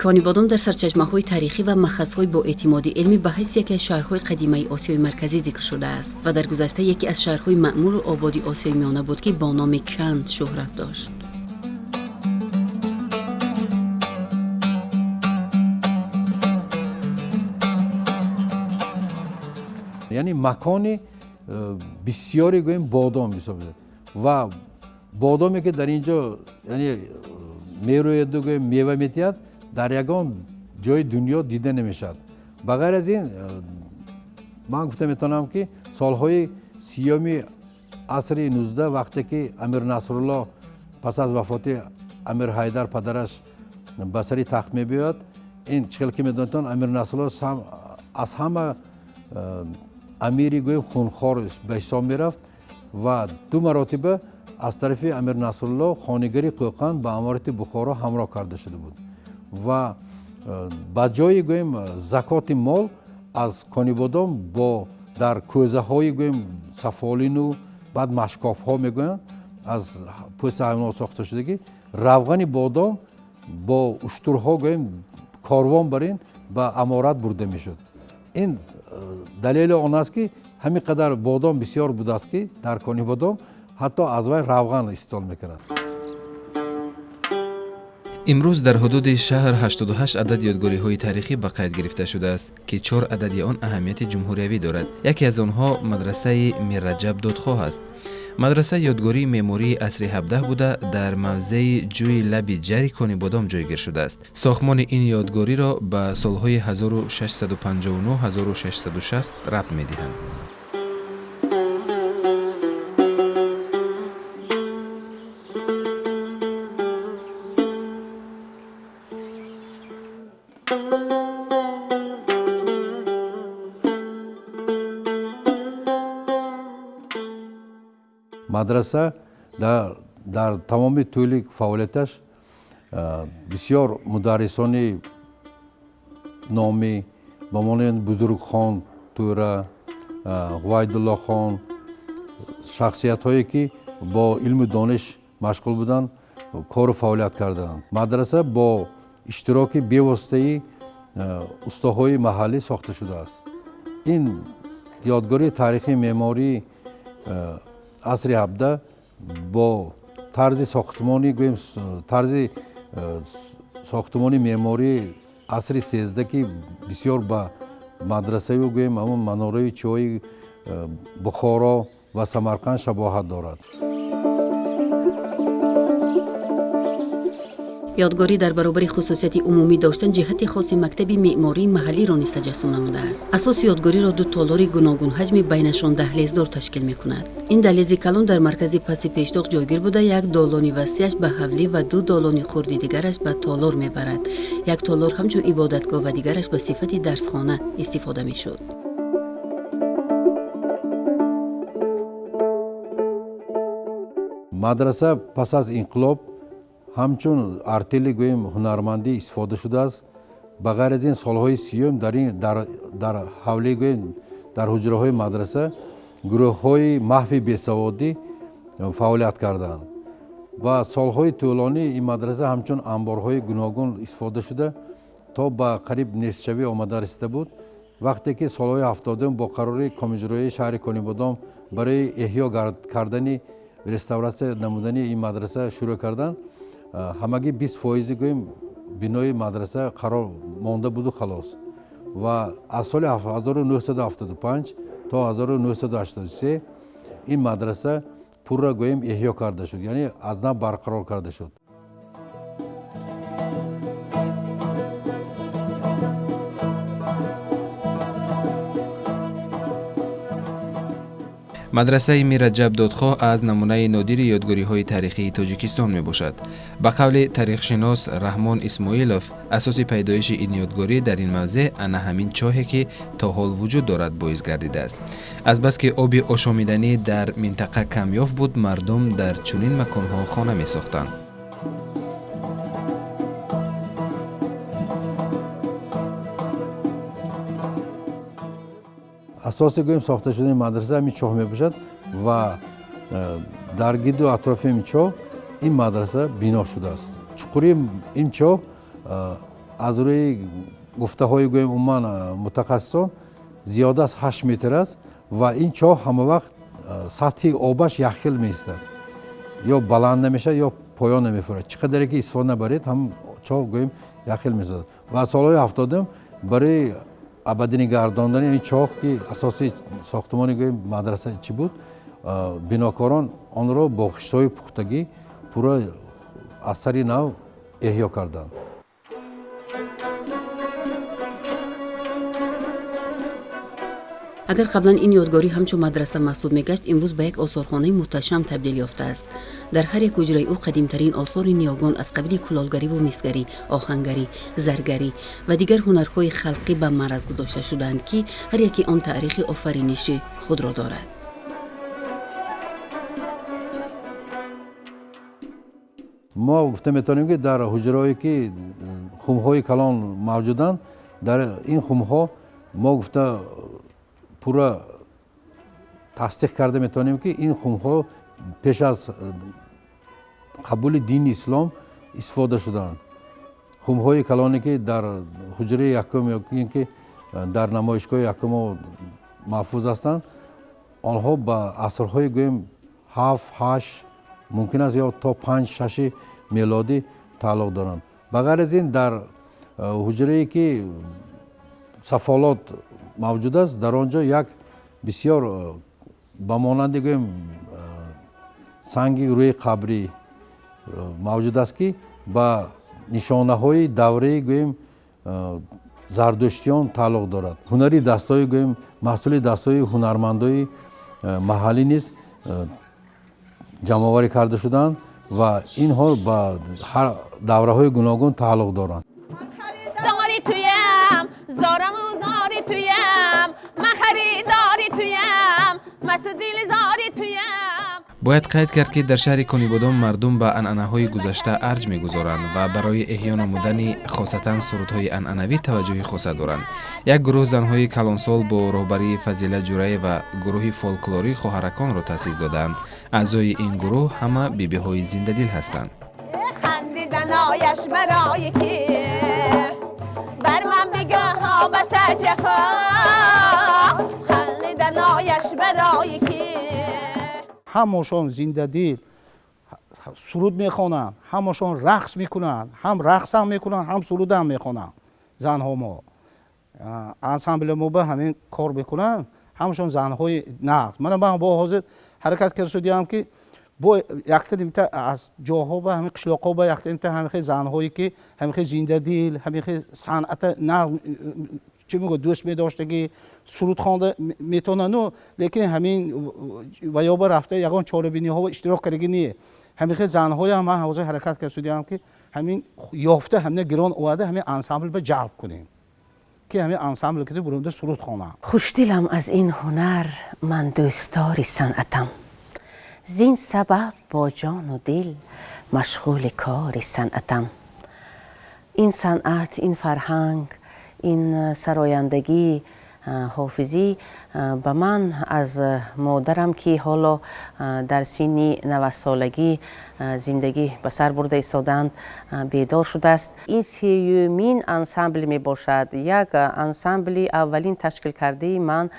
Конибодом дар сарчашмаҳои таърихӣ ва маъхазҳои боэътимоди илмӣ ба ҳайси яке аз шаҳрҳои қадимаи Осиёи Марказӣ зикр шудааст ва дар гузашта яке аз шаҳрҳои маъмуру ободи Осиёи Миёна буд, ки бо номи Канд шӯҳрат дошт. Яъне макони бисёре гӯем бодом ҳисоб ва бодоме ки дар ин ҷо яъне мерӯяду гӯем мева метиҳад, дар ягон ҷои дунё дида намешавад. Ба ғайр аз ин ман гуфта метавонам, ки солҳои 30-уми асри 19, вақте ки Амир Насрулло пас аз вафоти Амир Ҳайдар падараш ба сари тахт мебиёяд, ин чӣ хел ки медонедтон, Амир Насрулло аз ҳама амири гӯем хунхор ба ҳисоб мерафт ва ду маротиба аз тарафи Амир Насрулло хонигари Қӯқанд ба аморати Бухоро ҳамроҳ карда шуда буд ва ба ҷои гӯем закоти мол аз Конибодом бо дар кӯзаҳои гӯем сафолину баъд машкобҳо мегӯянд, аз пӯсти ҳайвонот сохта шудагӣ, равғани бодом бо уштурҳо гӯем корвон бар ин ба аморат бурда мешуд. Ин далели он аст, ки ҳамин қадар бодом бисёр будааст, ки дар Конибодом ҳатто аз вай равған истеҳсол мекунанд. Имрӯз дар ҳудуди шаҳр 88 адад ёдгориҳои таърихӣ ба қайд гирифта шудааст, ки чор адади он аҳамияти ҷумҳуриявӣ дорад. Яке аз онҳо мадрасаи Мирраҷаб Додхоҳ аст. Мадраса ёдгории меъмории асри 17 буда, дар мавзеи ҷӯи лаби ҷари Конибодом ҷойгир шудааст. Сохтмони ин ёдгориро ба солҳои 1659-1660 рабт медиҳанд. Мадраса дар тамоми тӯли фаъолияташ бисёр мударрисони номӣ ба монанди Бузургхон Тӯра, Ғувайдуллохон, шахсиятҳое ки бо илму дониш машғул буданд, кору фаъолият карданд. Мадраса бо иштироки бевоситаи устоҳои маҳаллӣ сохта шудааст. Ин ёдгории таърихии меъмории асри 17 бо тарзи сохтмони гӯем тарзи сохтмони меъмории асри 13, ки бисёр ба мадрасаю гӯем ҳамон манораи чиҳои Бухоро ва Самарқанд шабоҳат дорад. Ёдгорӣ дар баробари хусусияти умумӣ доштан ҷиҳати хоси мактаби меъмории маҳаллиро низ таҷассум намудааст. Асоси ёдгориро ду толори гуногунҳаҷми байнашон даҳлездор ташкил мекунад. Ин даҳлези калон дар маркази паси пештоқ ҷойгир буда, як долони васеъаш ба ҳавлӣ ва ду долони хурди дигараш ба толор мебарад. Як толор ҳамчун ибодатгоҳ ва дигараш ба сифати дарсхона истифода мешуд. Мадраса пас аз инқилоб ҳамчун артели гӯем ҳунармандӣ истифода шудааст. Ба ғайр аз ин солҳои 30-ум дар ҳавлӣ гӯем дар ҳуҷраҳои мадраса гурӯҳҳои маҳви бесаводӣ фаъолият карданд ва солҳои тӯлонӣ ин мадраса ҳамчун анборҳои гуногун истифода шуда то ба қариб нестшавӣ омада расида буд. Вақте ки солҳои 70-ум бо қарори комиҷроии шаҳри Конибодом барои эҳё кардани реставратсия намудани ин мадраса шурӯъ карданд, ҳамагӣ 20% гӯем бинои мадраса қарор монда буду халос. Ва аз соли 1975 то 1983 ин мадраса пурра гӯем эҳё карда шуд, яъне аз нав барқарор карда шуд. Мадрасаи Мирраҷаб Додхоҳ аз намунаи нодири ёдгориҳои таърихии Тоҷикистон мебошад. Ба қавли таърихшинос Раҳмон Исмоилов, асоси пайдоиши ин ёдгорӣ дар ин мавзеъ ана ҳамин чоҳе ки то ҳол вуҷуд дорад боис гардидааст. Азбаски оби ошомиданӣ дар минтақа камёфт буд, мардум дар чунин маконҳо хона месохтанд. Асоси гӯем сохта шудани мадраса ҳамин чоҳ мебошад ва дар гирду атрофи ин чоҳ ин мадраса бино шудааст. Чуқурии ин чоҳ аз рӯи гуфтаҳои гӯем умуман мутахассисон зиёда аз 8 метр аст ва ин чоҳ ҳама вақт сатҳи обаш якхел меистад, ё баланд намешавад, ё поён намефурад. Чӣ қадаре ки истифода набаред, ҳам чоҳ гӯем якхел месозад. Ва солҳои 70 барои абадӣ нигаҳдондани ин чоҳ, ки асоси сохтумони гӯем мадраса чӣ буд, бинокорон онро бо хиштҳои пухтагӣ пурра аз сари нав эҳё карданд. Агар қаблан ин ёдгорӣ ҳамчун мадраса маҳсуб мегашт, имрӯз ба як осорхонаи муҳташам табдил ёфтааст. Дар ҳар як ҳуҷраи ӯ қадимтарин осори ниёгон аз қабили кулолгариву мисгарӣ, оҳангарӣ, заргарӣ ва дигар ҳунарҳои халқӣ ба маъраз гузошта шудаанд, ки ҳар яке он таърихи офариниши худро дорад. Мо гуфта метавонем, ки дар ҳуҷраҳое ки хумҳои калон мавҷуданд, дар ин хумҳо мо гуфта пурра тасдиқ карда метавонем, ки ин хумҳо пеш аз қабули дини ислом истифода шуданд. Хумҳои калоне ки дар ҳуҷраи якум ё ин ки дар намоишгоҳи якум маҳфуз ҳастанд, онҳо ба асрҳои гӯем 7, 8, мумкин аст ё то 5, 6 мелодӣ тааллуқ доранд. Ба ғайр аз ин, дар ҳуҷрае ки сафолот мавҷуд аст, дар он ҷо як бисёр ба монанди гӯем санги рӯи қабрӣ мавҷуд аст, ки ба нишонаҳои давраи гӯем зардуштиён тааллуқ дорад. Ҳунари дастҳои гӯем маҳсули дастҳои ҳунармандои маҳаллӣ низ ҷамъоварӣ карда шуданд ва инҳо ба ҳар давраҳои гуногун тааллуқ доранд. Бояд қайд кард, ки дар шаҳри Конибодом мардум ба анъанаҳои гузашта арҷ мегузоранд ва барои эҳё намудани хосатан сурудҳои анъанавӣ таваҷҷӯҳи хоса доранд. Як гурӯҳ занҳои калонсол бо роҳбарии Фазила Ҷураева гурӯҳи фолклории хоҳараконро таъсис додаанд. Аъзои ин гурӯҳ ҳама бибиҳои зиндадил ҳастанд. Ҳамашон зиндадил суруд мехонанд, ҳамашон рақс мекунанд, ҳам рақсам мекунанд, ҳам сурудам мехонанд. Занҳо мо ансамбли мо ба ҳамин кор мекунанд, ҳамашон занҳои нағз. Мана ман бо ҳозир ҳаракат карда шудиам, ки бо якта нимта аз ҷоҳо ба ҳамин қишлоқҳо ба якта нимта ҳамин занҳое ки ҳамин зиндадил, ҳамин санъата нағз чӣ мегӯяд, дӯст медоштагӣ, суруд хонда метавонану, лекин ҳамин ваёба рафта ягон чорабиниҳо иштирок кардагӣ не. Ҳамин хел занҳоям ман ҳозир ҳаракат карда шудиам, ки ҳамин ёфта ҳамина гирон оварда ҳамин ансамбл ба ҷалб кунем, ки ҳамин ансамбл ки бурунда суруд хонам. Хушдилам аз ин ҳунар, ман дӯстдори санъатам. Зин сабаб бо ҷону дил машғули кори санъатам. Ин санъат, ин фарҳанг, ин сарояндагӣ, ҳофизӣ ба ман аз модарам, ки ҳоло дар синни 90солагӣ зиндагӣ ба сар бурда истодаанд, бедор шудааст. Ин сеюмин ансамбл мебошад. Як ансамбли аввалин ташкил кардаи ман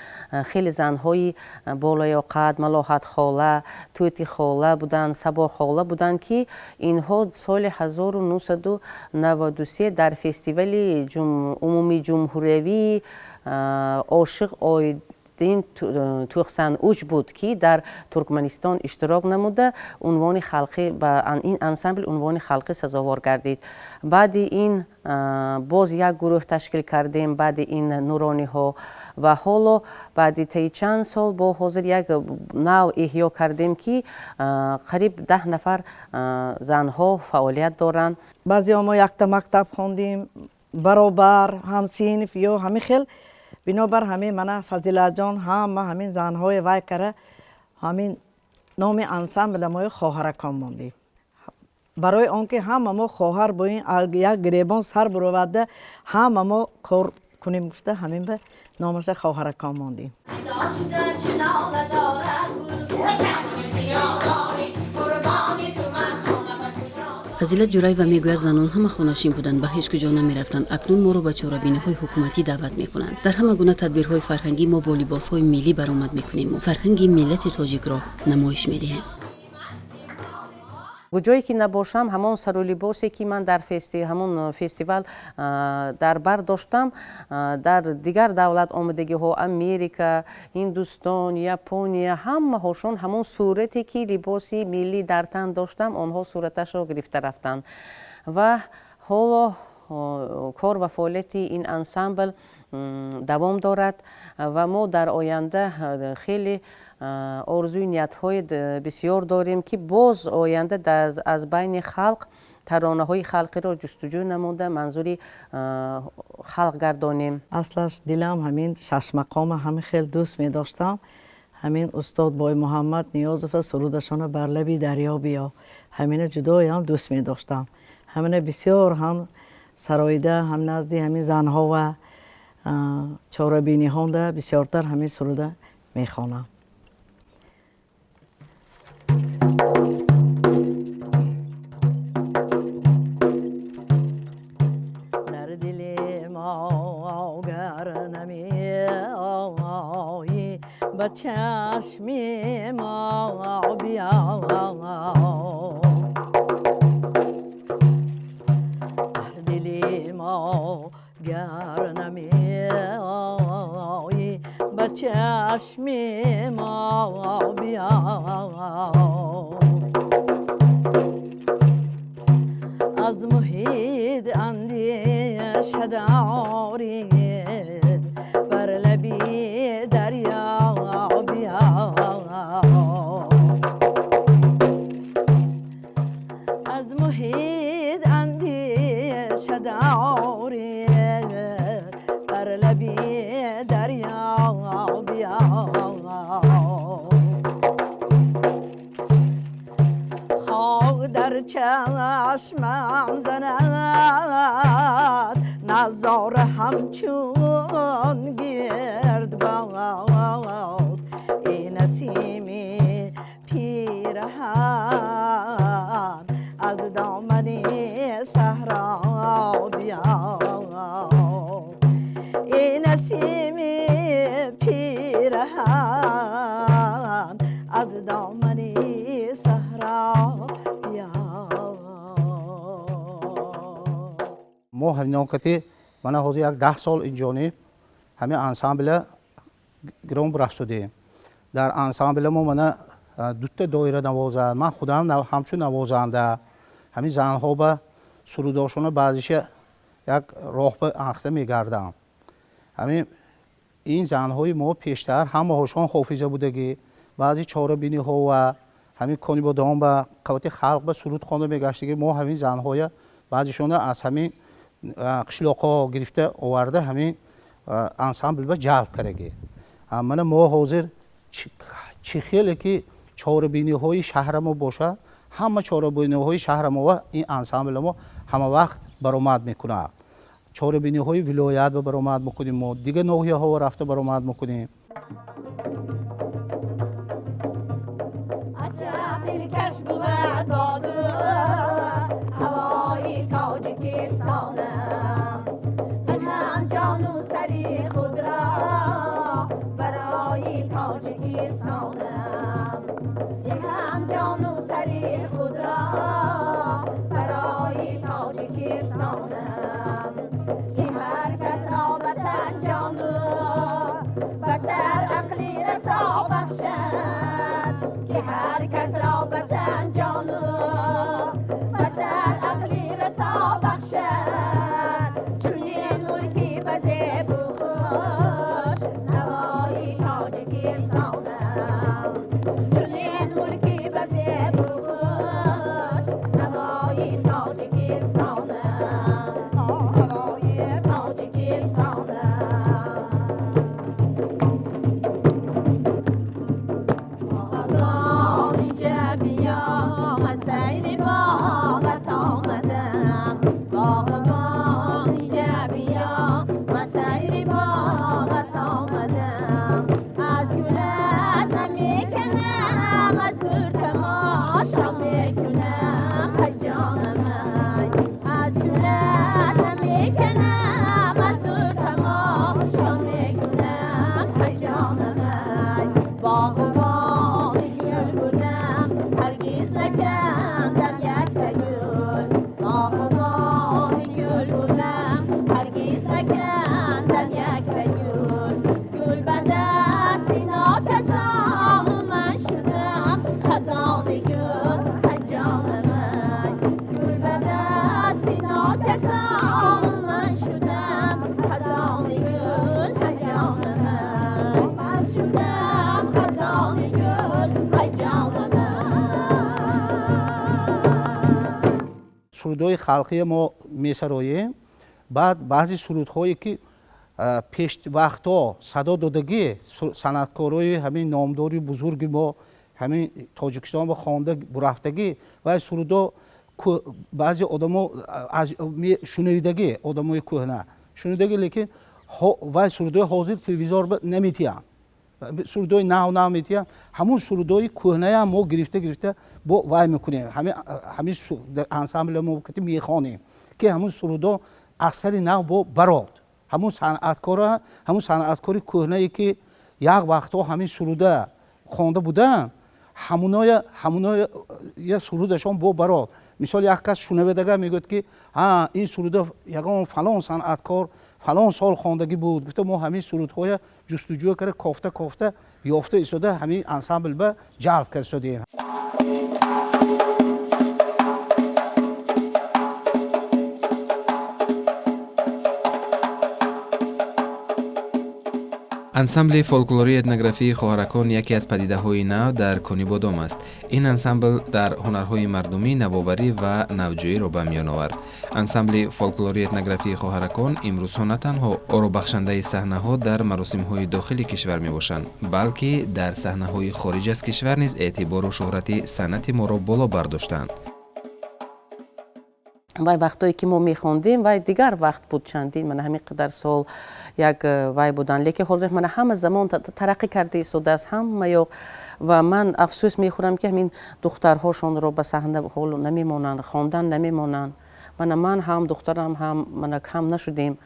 хеле занҳои болаёқат, Малоҳатхола, Тӯтихола буданд, Сабохола буданд, ки инҳо соли 1993 дар фестивали умумиҷумҳуриявии ошиқ Нохустин тӯҳсан уч буд, ки дар Туркманистон иштирок намуда, унвони халқӣ ба ин ансамбл унвони халқӣ сазовор гардид. Баъди ин боз як гурӯҳ ташкил кардем баъди ин нурониҳо ва ҳоло баъди таи чанд сол бо ҳозир як нав эҳё кардем, ки қариб 10 нафар занҳо фаъолият доранд. Баъзеҳо мо якта мактаб хондем, баробар, ҳамсинф ё ҳамин хел. Бинобар ҳамин мана Фазилатҷон ҳама ҳамин занҳои вай кара, ҳамин номи ансамбла мои хоҳаракон мондем, барои он ки ҳама мо хоҳар бо ин як гиребон сар буроварда, ҳама мо кор кунем гуфта, ҳамин ба номаша хоҳаракон мондем. Фазилат Ҷураева мегӯяд, занон ҳама хонашин буданд, ба ҳеҷ куҷо намерафтанд. Акнун моро ба чорабиниҳои ҳукуматӣ даъват мекунанд. Дар ҳама гуна тадбирҳои фарҳангӣ мо бо либосҳои миллӣ баромад мекунему фарҳанги миллати тоҷикро намоиш медиҳем. Куҷое ки набошам, ҳамон сару либосе ки ман дар ҳамон фестивал дар бар доштам, дар дигар давлат омадагиҳо, Америка, Ҳиндустон, Япония, ҳамаҳошон ҳамон сурате ки либоси миллӣ дар тан доштам, онҳо сураташро гирифта рафтанд. Ва ҳоло кор ва фаъолияти ин ансамбл давом дорад ва мо дар оянда хеле орзуи ниятҳои бисёр дорем, ки боз оянда аз байни халқ таронаҳои халқиро ҷустуҷӯ намуда, манзури халқ гардонем. Аслаш дилам ҳамин шашмақома ҳамин хел дӯст медоштам. Ҳамин устод Боймуҳаммад Ниёзова сурудашона «Бар лаби дарё биё», ҳамина ҷудоям дӯст медоштам. Ҳамина бисёр ҳам сароида, ҳам назди ҳамин занҳо ва чорабиниҳонда бисёртар ҳамин суруда мехонам. Дар дили мо гар намеоӣ, ба чашми мо биё. Дар дили мо гар намеоӣ, ба чашми мо биё. Аз муҳит андеша дорӣ, бар лаби дарё биё. Аз муҳит андеша дорӣ, бар лаби дарё биё. Хок дар чашмам занад, назора ҳамчун гирдбод. Эй насими пираҳан, аз домани саҳро биё. Эй насими пираҳан, аз домани саҳро биё. Мо ҳаминокати мана ҳозир як 10 сол инҷониб ҳамин ансамбля гиром рафсудем. Дар ансамбля мо мана дута доира навоза, ман худам ҳамчун навозанда ҳамин занҳо ба сурудошона баъзиша як роҳ ба анхта мегардам. Ҳамин ин занҳои мо пештар ҳамаҳошон ҳофиза будагӣ, баъзи чорабиниҳо ва ҳамин конибодон ба қавати халқ ба суруд хонда мегаштагӣ. Мо ҳамин занҳоя баъзишона аз ҳамин қишлоқҳо гирифта оварда, ҳамин ансамбл ба ҷалб кардагӣ. Мана мо ҳозир чӣ хеле ки чорабиниҳои шаҳра мо бошад, ҳама чорабиниҳои шаҳра мо ва ин ансамбл мо ҳама вақт баромад мекунад. Чорабиниҳои вилоят ба баромад мекунем, мо дигар ноҳияҳо рафта баромад мекунем. Аҷаб дилкаш бувад боду ҳавои Тоҷикистонам, диҳам ҷону сари худро барои Тоҷикистонам, диҳам ҷону сари худро барои Тоҷикистонам, ки ҳар касро ба тан ҷону ба сар ақл. Касон ман шудам хазони гул ҳай ҷон ман, ман шудам хазони гул ҳай ҷон ман. Сурудҳои халқии мо месароем, баъд баъзе сурудҳое ки пешвақтҳо садо додагӣ санъаткорои ҳамин номдори бузурги мо ҳамин Тоҷикистон ба хонда бурафтагӣ ва сурудҳо баъзе одамо шунидагӣ, одамои кӯҳна шунидагӣ, лекин вай сурудҳои ҳозир телевизор наметиҳанд, сурудҳои нав нав метиҳанд. Ҳамун сурудҳои кӯҳнаям мо гирифта гирифта бо вай мекунем, ҳамин ансамбли мо мехонем ки ҳамун сурудҳо аксари нав бо барод. Ҳамун санъаткора, ҳамун санъаткори кӯҳнае ки як вақтҳо ҳамин суруда хонда буданд, ҳамуноя сурудашон бо барод. Мисол як кас шунаведага мегӯяд ки ҳа, ин суруда ягон фалон санъаткор фалон сол хондагӣ буд, гуфта мо ҳамин сурудҳоя ҷустуҷӯ карда кофта кофта ёфта истода ҳамин ансамбл ба ҷалб карда истодем. Ансамбли фолклории этнографии Хоҳаракон яке аз падидаҳои нав дар Конибодом аст. Ин ансамбл дар ҳунарҳои мардумӣ навоварӣ ва навҷӯиро ба миён овард. Ансамбли фолклории этнографии Хоҳаракон имрӯзҳо на танҳо оробахшандаи саҳнаҳо дар маросимҳои дохили кишвар мебошанд, балки дар саҳнаҳои хориҷ аз кишвар низ эътибору шӯҳрати санъати моро боло бардоштанд. Вай вақтое ки мо мехондем, вай дигар вақт буд, чандин мана ҳамин қадар сол як вай буданд, лекин ҳозир мана ҳама замон тараққӣ карда истодааст ҳама ёқ. Ва ман афсӯс мехӯрам ки ҳамин духтарҳошонро ба саҳна ҳоло намемонанд, хондан намемонанд. Мана ман ҳам духтарам ҳам мана кам нашудем,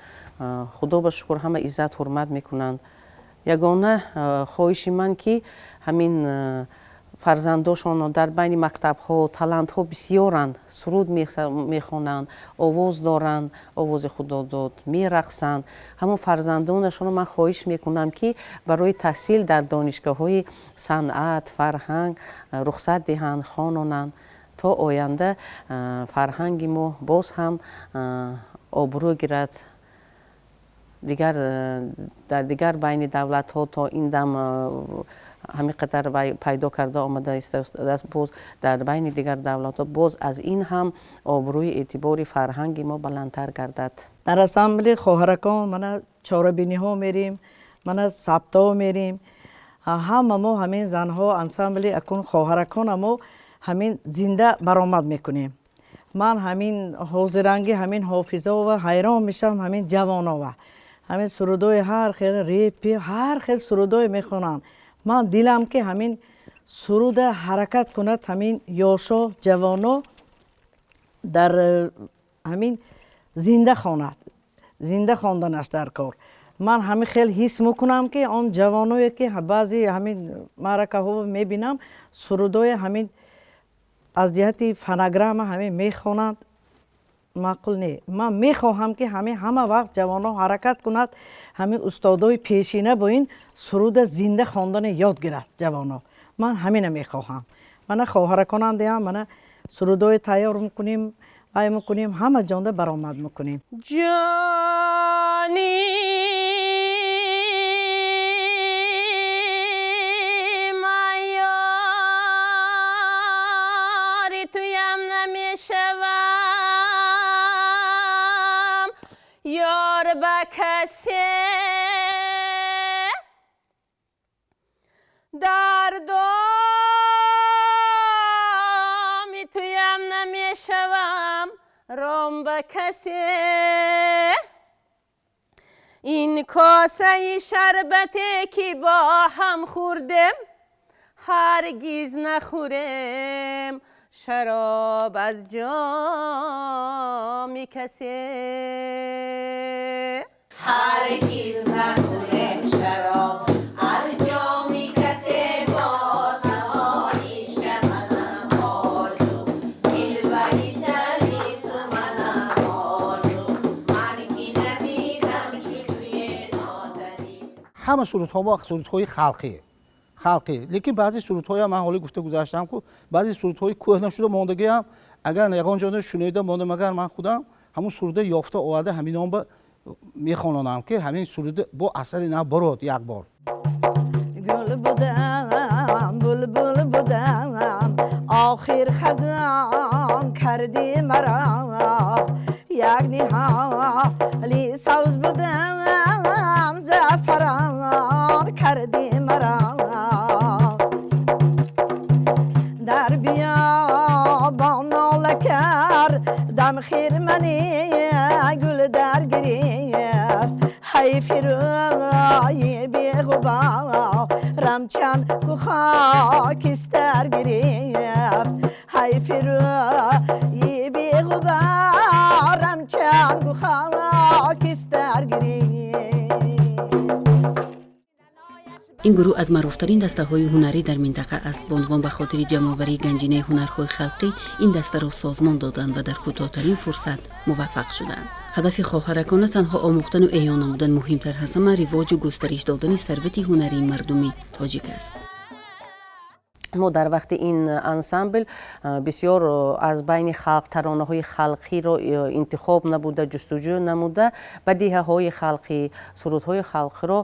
худо ба шукр ҳама иззат ҳурмат мекунанд. Ягона хоҳиши ман ки ҳамин фарзандошонро дар байни мактабҳо талантҳо бисёранд, суруд мехонанд, овоз доранд, овози худодод, мерақсанд. Ҳамон фарзандонашонро ман хоҳиш мекунам ки барои таҳсил дар донишгоҳҳои санъат, фарҳанг рухсат диҳанд, хононанд, то оянда фарҳанги мо боз ҳам обрӯ гирад. Дигар дар дигар байни давлатҳо то ин дам ҳамин қадар пайдо карда омада истодааст, боз дар байни дигар давлатҳо боз аз ин ҳам обрӯи эътибори фарҳанги мо баландтар гардад. Дар ансамбли Хоҳаракон мана чорабиниҳо мерим, мана сабтҳо мерим. Ҳама мо ҳамин занҳо ансамбли акун Хоҳаракона мо ҳамин зинда баромад мекунем. Ман ҳамин ҳозиранги ҳамин ҳофизова ҳайрон мешавам, ҳамин ҷавонова ҳамин сурудои ҳар хел репи ҳар хел сурудое мехонанд. Ман дилам ки ҳамин суруда ҳаракат кунад, ҳамин ёшо ҷавоно дар ҳамин зинда хонад, зинда хонданаш дар кор. Ман ҳамин хел ҳис мекунам ки он ҷавоное ки баъзе ҳамин маъракаҳо мебинам, сурудои ҳамин аз ҷиҳати фонограмма ҳамин мехонанд, маъқул не. Ман мехоҳам ки ҳамин ҳама вақт ҷавонон ҳаракат кунад, ҳамин устодои пешина бо ин суруда зинда хондане ёд гирад ҷавонон. Ман ҳамина мехоҳам. Мана хоҳараконам диҳам, мана сурудои тайёр мекунем, вай мекунем, ҳама ҷонда баромад мекунем. Ҷони ман ёри туям намешавам, ёр ба касе дар доми туям намешавам, ром ба касе. Ин косаи шарбате ки бо ҳам хӯрдем, ҳаргиз нахӯрем шароб аз ҷоми касе. Ҳаргиз нахӯрем шароб аз ҷоми касе, боз ҳавои шаманам орзу, дилбари сарвису манам орзу, ман ки надидам чу туе нозанин. Ҳама сурудҳо мо сурудҳои халқӣ, халқӣ, лекин баъзе сурудҳоя ман ҳоле гуфта гузаштам ку баъзе сурудҳои кӯҳна шуда мондагиам агар ягон ҷо шунида мондам, агар ман худам Ҳамун суруда ёфта оварда ҳаминон ба мехононам, ки ҳамин суруда бо асари нав барод як бор. Гул будам, булбул будам, охир хазон кардӣ маро. Як ниҳоли сабз будам, заъфарон кардӣ маро. Дар биёбон нола кардам, хирмани гул дар гирифт. Ҳайфи рӯи беғуборам чанд ку хокистар гирифт. Ҳайфи рӯи беғуборам чанд ку хокистар гирифт. Ин гурӯҳ аз маъруфтарин дастаҳои ҳунарӣ дар минтақа аст. Бонувон ба хотири ҷамъоварии ганҷинаи ҳунарҳои халқӣ ин дастаро созмон доданд ва дар кӯтоҳтарин фурсат муваффақ шуданд. Ҳадафи хоҳаракон на танҳо омӯхтану эҳё намудан, муҳимтар аз ҳама ривоҷу густариш додани сарвати ҳунарии мардуми тоҷик аст. Мо дар вақти ин ансамбл бисёр аз байни халқ таронаҳои халқиро интихоб набуда, ҷустуҷӯ намуда, ба диҳаҳои халқӣ, сурудҳои халқиро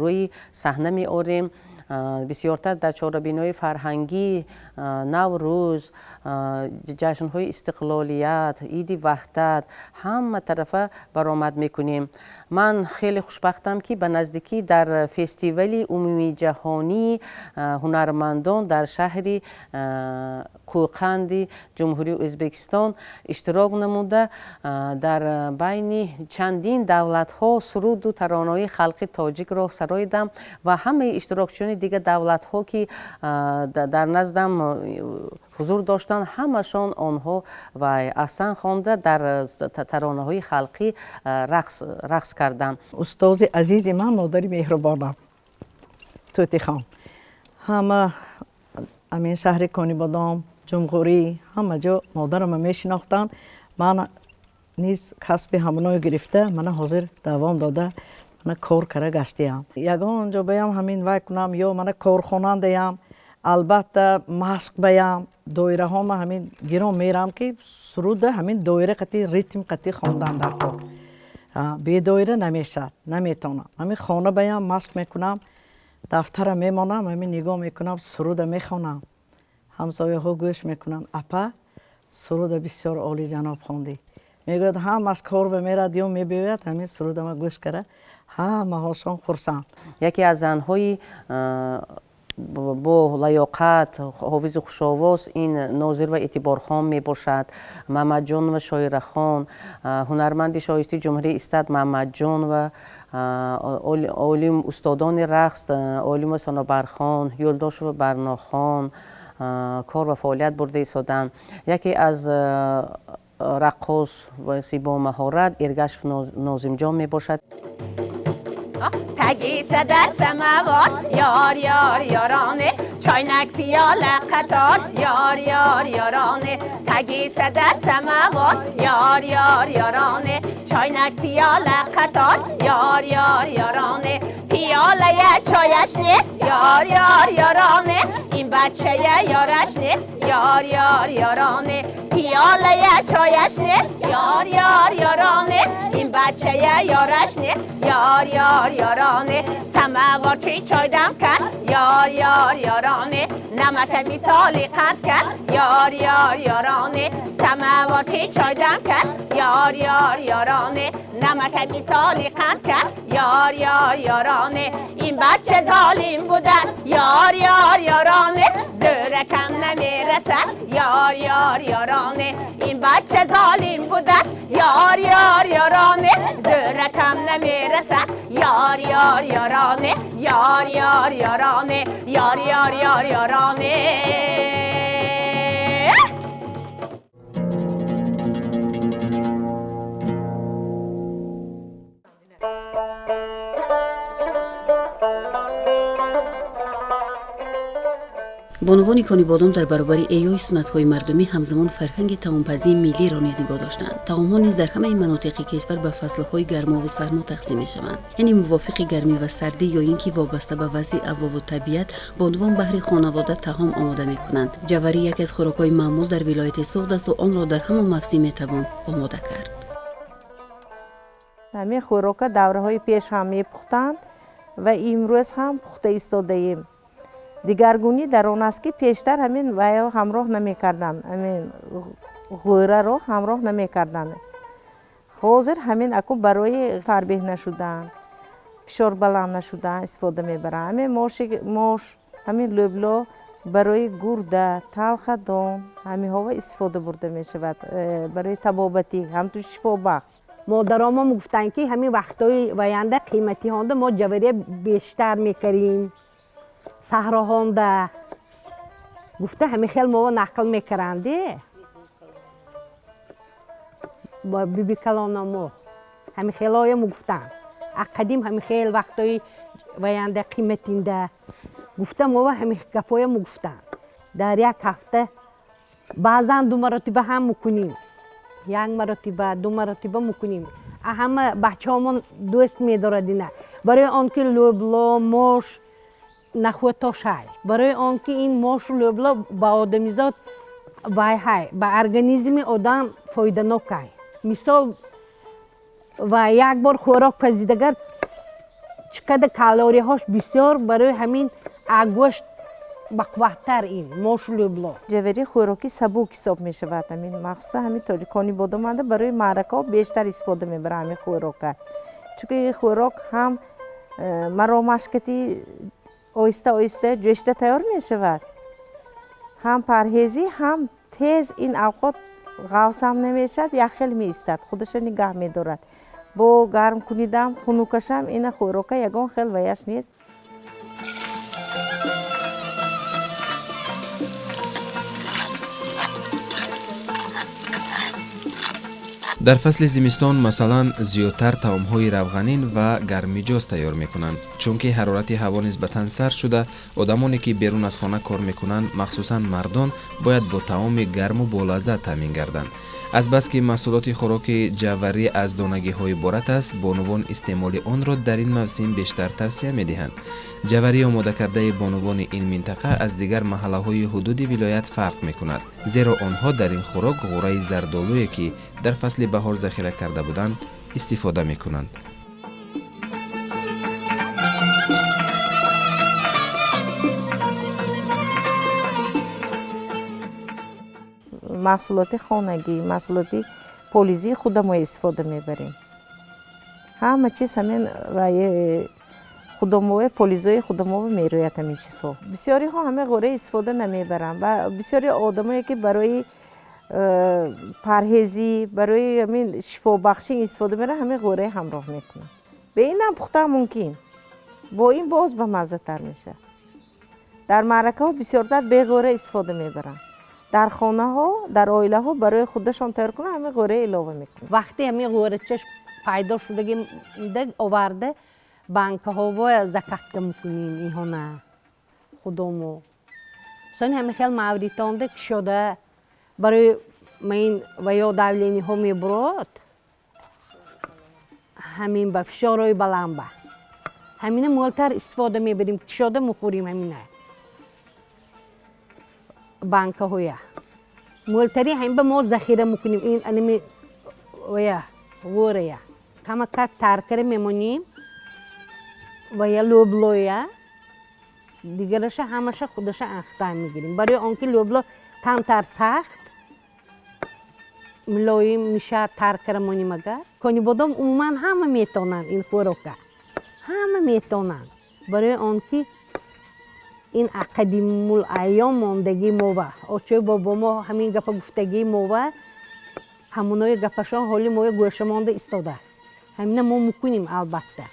рӯи саҳна меорем. Бисёртар дар чорабинои фарҳангӣ, Наврӯз, ҷашнҳои истиқлолият, Иди Ваҳдат ҳама тарафа баромад мекунем. Ман хеле хушбахтам, ки ба наздикӣ дар фестивали умумиҷаҳонии ҳунармандон дар шаҳри Қӯқанди Ҷумҳурии Ӯзбекистон иштирок намуда, дар байни чандин давлатҳо суруду таронаҳои халқи тоҷикро сароидам ва ҳамаи иштирокчиёни дигар давлатҳо, ки дар наздам ҳузур доштанд, ҳамашон онҳо ва аҳсан хонда дар таронаҳои халқӣ рақс карданд. Устози азизи ман, модари меҳрубонам Тӯтихон, ҳама амин шаҳри Конибодом, ҷумҳурӣ, ҳама ҷо модарама мешинохтанд. Ман низ касби ҳамоное гирифта, мана ҳозир давом дода, мана кор кара гаштиям. Ягон ҷо баям ҳамин вай кунам ё мана корхонандаям, албатта машқ баям, доираҳома ҳамин гирон мерам, ки суруда ҳамин доира қати ритм қати хондан дар кор. Бедоира намешавад, наметавонам. Ҳамин хона баям машқ мекунам, дафтара мемонам, ҳамин нигоҳ мекунам, суруда мехонам. Ҳамсояҳо гӯш мекунанд: апа, суруда бисёр олиҷаноб хондӣ. Мегӯяд, ҳамаш кор ба мерад ё мебиёяд, ҳамин сурудама гӯш кара, ҳамаҳошон хурсанд. Яке аз занҳои бо лаёқат, ҳофизи хушовоз ин Нозир ва Эътиборхон мебошад. Мамаҷонова Шоирахон, ҳунарманди шоистаи ҷумҳурии Истад Мамаҷонова, олим устодони рақс Олимова Санобархон, Юлдошева Барнохон кор ва фаъолият бурда истоданд. Яке аз раққос ва бомаҳорат Эргашев Нозимҷон мебошад. Таги сада самавор, ёр ёр ёроне, чойнак пиёла қатор, ёр ёр ёроне. Таги сада самавор, ёр ёр ёроне, чойнак пиёла қатор, ёр ёр ёроне. Пиёлая чояш нест, ёр ёр ёроне, ин бачая ёраш нест, ёр ёр ёроне. Пиёлая чояш нест, ёр ёр ёроне, ин бачая ёраш нест, ёр ёр ёроне. Самаворчи чойдам кард, ёр ёр ёроне, намака мисоли қанд кард, ёр ёр ёроне. Самаворчи чойдам кард, ёр ёр ёроне, намака мисоли қанд кард, ёр ёр ёроне. Ин бача золим будааст, ёр ёр ёроне, зӯракам намерасад, ёр ёр ёроне. Ин бача золим будааст, ёр ёр ёроне, зӯракам намерасад, ёр ёр ёроне, ёр ёр ёроне, ёр ёр ёр ёроне. Бонувони Конибодом дар баробари эҳёи суннатҳои мардумӣ ҳамзамон фарҳанги таомпазии миллиро низ нигоҳ доштанд. Таомҳо низ дар ҳамаи манотиқи кишвар ба фаслҳои гармову сармо тақсим мешаванд. Яъне мувофиқи гармӣ ва сардӣ ё ин ки вобаста ба вазъи аввову табиат бонувон баҳри хонавода таом омода мекунанд. Ҷаварӣ яке аз хӯрокҳои маъмул дар вилояти Суғд асту онро дар ҳама мавсим метавон омода кард. Ҳамин хӯрока давраҳои пеш ҳам мепухтанд ва имрӯз ҳам пухта истодаем. Дигаргунӣ дар он аст, ки пештар ҳамин вайо ҳамроҳ намекарданд, ҳамин ғӯраро ҳамроҳ намекарданд. Ҳозир ҳамин аку барои фарбеҳ нашудан, фишор баланд нашудан истифода мебаранд. Ҳамин мош, ҳамин лӯбло барои гурда, талхадон ҳаминҳоро истифода бурда мешавад, барои табобатӣ, ҳамтун шифобахш. Модаромон гуфтанд, ки ҳамин вақтҳои ваянда қиматиҳонда мо ҷавария бештар мекардем, саҳроҳонда гуфта ҳамин хел моро нақл мекарданде. Бо биби калонамо ҳамин хелоя мегуфтанд. Аз қадим ҳамин хел вақтҳои ваянда қиматинда гуфта моро ҳамин гапҳоя мегуфтанд. Дар як ҳафта баъзан 2 маротиба ҳам мекунем, 1 маротиба, 2 маротиба мекунем. Ҳама бачаҳомон дӯст медорад ина, барои он ки лӯбло, мош нахӯтошай, барои он ки ин мошу лӯбло ба одамизод вайҳай, ба организми одам фоиданокай. Мисол ва як бор хӯрок пазидагар чӣ қадар калориҳош бисёр, барои ҳамин гӯшт бақувваттар ин мошу лӯбло. Ҷаварӣ хӯроки сабук ҳисоб мешавад. Ҳамин махсусан ҳамин тоҷикони бодоманда барои маъракаҳо бештар истифода мебаранд ҳамин хӯрока, чунки ин хӯрок ҳам маромашкати оҳиста оҳиста ҷӯшида тайёр мешавад, ҳам парҳезӣ, ҳам тез ин авқот ғавсам намешавад, як хел меистад, худаша нигаҳ медорад. Бо гарм кунидам хунукашам ина хӯрока ягон хел ваяш нест. Дар фасли зимистон масалан зиёдтар таомҳои равғанин ва гармиҷоз тайёр мекунанд, чунки ҳарорати ҳаво нисбатан сард шуда, одамоне ки берун аз хона кор мекунанд, махсусан мардон, бояд бо таоми гарму болаззат таъмин гарданд. Азбаски маҳсулоти хӯроки ҷаварӣ аз донагиҳо иборат аст, бонувон истеъмоли онро дар ин мавсим бештар тавсия медиҳанд. Ҷаварии омодакардаи бонувони ин минтақа аз дигар маҳаллаҳои ҳудуди вилоят фарқ мекунад, зеро онҳо дар ин хӯрок ғӯраи зардолуе ки дар фасли баҳор захира карда буданд истифода мекунанд. Маҳсулоти хонагӣ, маҳсулоти полизии худамо истифода мебарем. Ҳама чиз ҳамин худомове, полизои худомове мерӯяд ҳамин чизҳо. Бисёриҳо ҳамин ғӯра истифода намебаранд ва бисёри одамое ки барои парҳезӣ, барои ҳамин шифобахшӣ истифода мебаранд, ҳамин ғӯраи ҳамроҳ мекунанд. Бе инам пухта мумкин, бо ин боз ба маззатар мешавад. Дар маъракаҳо бисёртар беғӯра истифода мебаранд. Дар хонаҳо, дар оилаҳо барои худашон тайёр кунанд, ҳамин ғӯра илова мекунанд. Вақте ҳамин ғӯрачаш пайдо шудаги оварда, банкаҳово закатка мекунем инҳона худомо. Сони ҳамин хел мавритонда кишода барои ин ва ё давлениҳо мебурод, ҳамин ба фишорҳои баланд ба. Ҳамина мӯлтар истифода мебарем, кишода мехӯрем ҳамина. Банкаҳоя мӯлтари ҳамин ба мо захира мекунем, ин анами вая ғӯрая ҳама как таркара мемонем, вая лӯблоя дигараша ҳамаша худаша анхта мегирем, барои он ки лӯбло камтар сахт мулоим мешавад таркара монем. Агар Конибодом умуман ҳама метавонанд ин хӯрока, ҳама метавонанд, барои он ки ин қадимул айём мондагии мова, очои бобомо ҳамин гапа гуфтагии мова, ҳамонои гапашон ҳоли моя гӯша монда истодааст. Ҳамина мо мекунем албатта.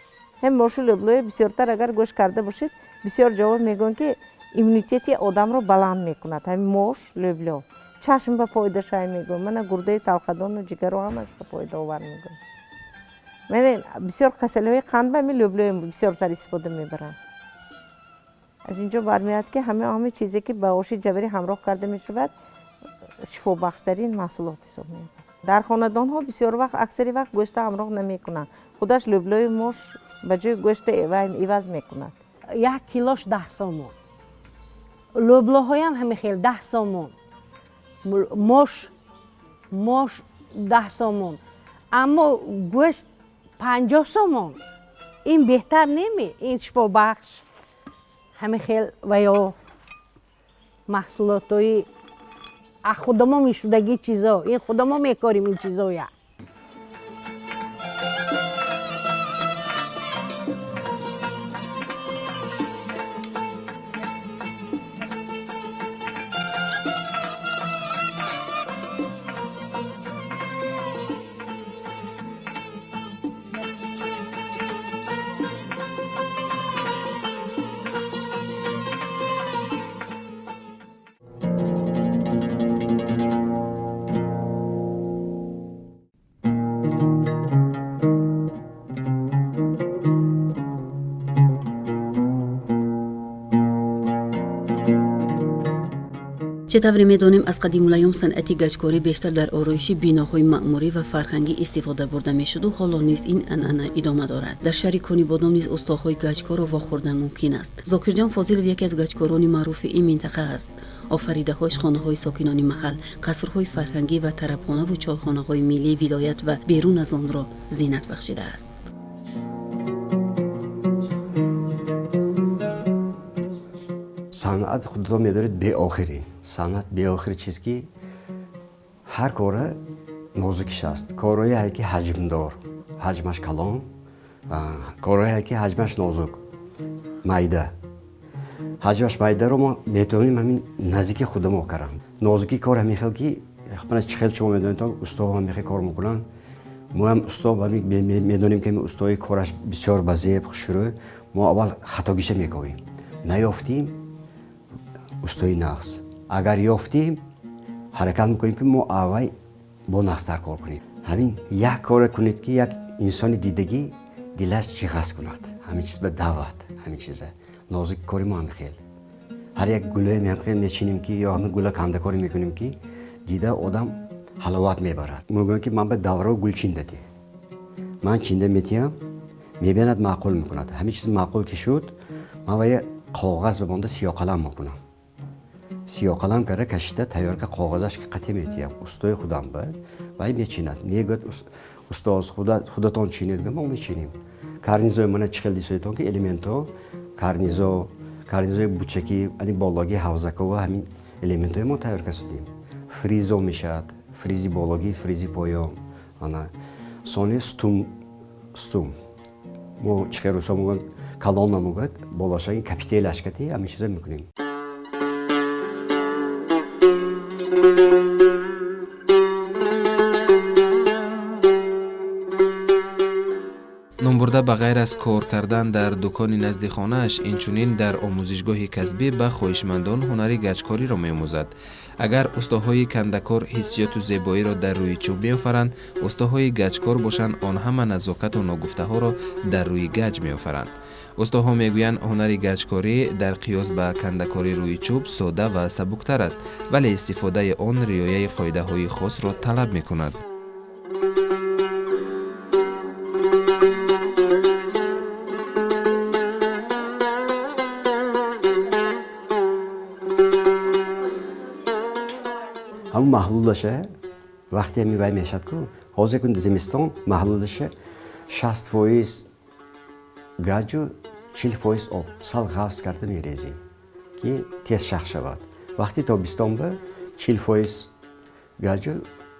Ҳам мошу лӯблои бисёртар агар гӯш карда бошед, бисёр ҷавоб мегӯянд ки иммунитети одамро баланд мекунад. Ҳамин мош лӯбло чашм ба фоидашай мегӯянд, мана гурдаи талхадону ҷигаро ҳамаш ба фоидаовар мегӯянд. Мана бисёр касалиҳои қанд ба ҳамин лӯблои бисёртар истифода мебаранд. Аз инҷо бармеояд, ки ҳама чизе ки ба оши ҷаварӣ ҳамроҳ карда мешавад, шифобахштарин маҳсулот ҳисоб меёбад. Дар хонадонҳо бисёр вақт, аксари вақт гӯшта ҳамроҳ намекунанд. Худаш лӯблои мош ба ҷои гӯшта иваз мекунад. 1 килош 10 сомон. Лӯблоҳоям ҳамин хел 10 сомон. Мош 10 сомон. Аммо гӯшт 50 сомон. Ин беҳтар неми? Ин шифобахш. Ҳамин хел ва ё маҳсулотҳои аз худамо мешудагӣ чизо. Ин худамо мекорим ин чизоя. Чӣ тавре медонем, аз қадимулайём санъати гаҷкорӣ бештар дар ороиши биноҳои маъмурӣ ва фарҳангӣ истифода бурда мешуду ҳоло низ ин анъана идома дорад. Дар шаҳри Конибодом низ устоҳои гаҷкорро вохӯрдан мумкин аст. Зокирҷон Фозилов яке аз гаҷкорони маъруфи ин минтақа аст. Офаридаҳояш хонаҳои сокинони маҳал, қасрҳои фарҳангӣ ва тарабхонаву чойхонаҳои миллии вилоят ва берун аз онро зинат бахшидааст. Санъат худро медоред беохирин. Санъат беохир чиз ки ҳар кора нозукиш аст. Корҳое ки ҳаҷмдор, ҳаҷмаш калон, корҳое ки ҳаҷмаш нозук, майда. Ҳаҷмаш майдаро мо метавонем ҳамин наздики худамо карам. Нозукии кор ҳамин хел ки чӣ хел шумо медонед, устоҳо ҳамин хел кор мекунанд. Мо ҳам усто медонем ки устои кораш бисёр ба зеб хушрӯй. Мо аввал хатогиша мековем. Наёфтим устои нағз. Агар ёфтем, ҳаракат мекунем ки мо аввал бо нағзтар кор кунем. Ҳамин як коре кунед ки як инсони дидагӣ дилаш ҷиғаз кунад. Ҳамин чиз ба даъват, ҳамин чиза. Нозуки кори мо ҳамин хел. Ҳар як гулое ҳам хел мечинем ки ё ҳамин гула кандакорӣ мекунем ки дида одам ҳаловат мебарад. Мегӯям ки ман ба даврао гул чинда дӣ. Ман чинда метиҳам, мебинад маъқул мекунад. Ҳамин чиз маъқул ки шуд, ман вая коғаз ба монда сиёқалам мекунам. Сиёқалам карда кашида тайёр ка коғазаш ки қатъ метиҳам. Устои худам ба вай мечинад. Негӯяд устоз худатон чинед, мо мечинем. Карнизои мана чӣ хел дисоитон ки элементҳо, карнизо, карнизои бучакӣ, ани бологи ҳавзакова ҳамин элементҳои мо тайёр касудем. Фризо мешавад, фризи бологӣ, фризи поён. Ана сони стум, стум. Мо чӣ хел русо мегӯянд, колонна мегӯяд, болошаги капителаш кати ҳамин чизо мекунем. Номбурда ба ғайр аз кор кардан дар дукони назди хонааш, инчунин дар омӯзишгоҳи касбӣ ба хоҳишмандон ҳунари гаҷкориро меомӯзад. Агар устоҳои кандакор ҳиссиёту зебоиро дар рӯи чӯб меофаранд, устоҳои гаҷкор бошанд он ҳама назокату ногуфтаҳоро дар рӯи гаҷ меофаранд. Устоҳо мегӯянд, ҳунари гаҷкорӣ дар қиёс ба кандакорӣ рӯи чӯб сода ва сабуктар аст, вале истифодаи он риояи қоидаҳои хосро талаб мекунад. Ҳамун маҳлулаша вақте ҳамин вай мешавад ку, ҳозир кун зимистон маҳлулаша 60% гаҷу 40% об сал ғафз карда мерезем ки тез шах шавад. Вақти тобистон ба 40% гаҷу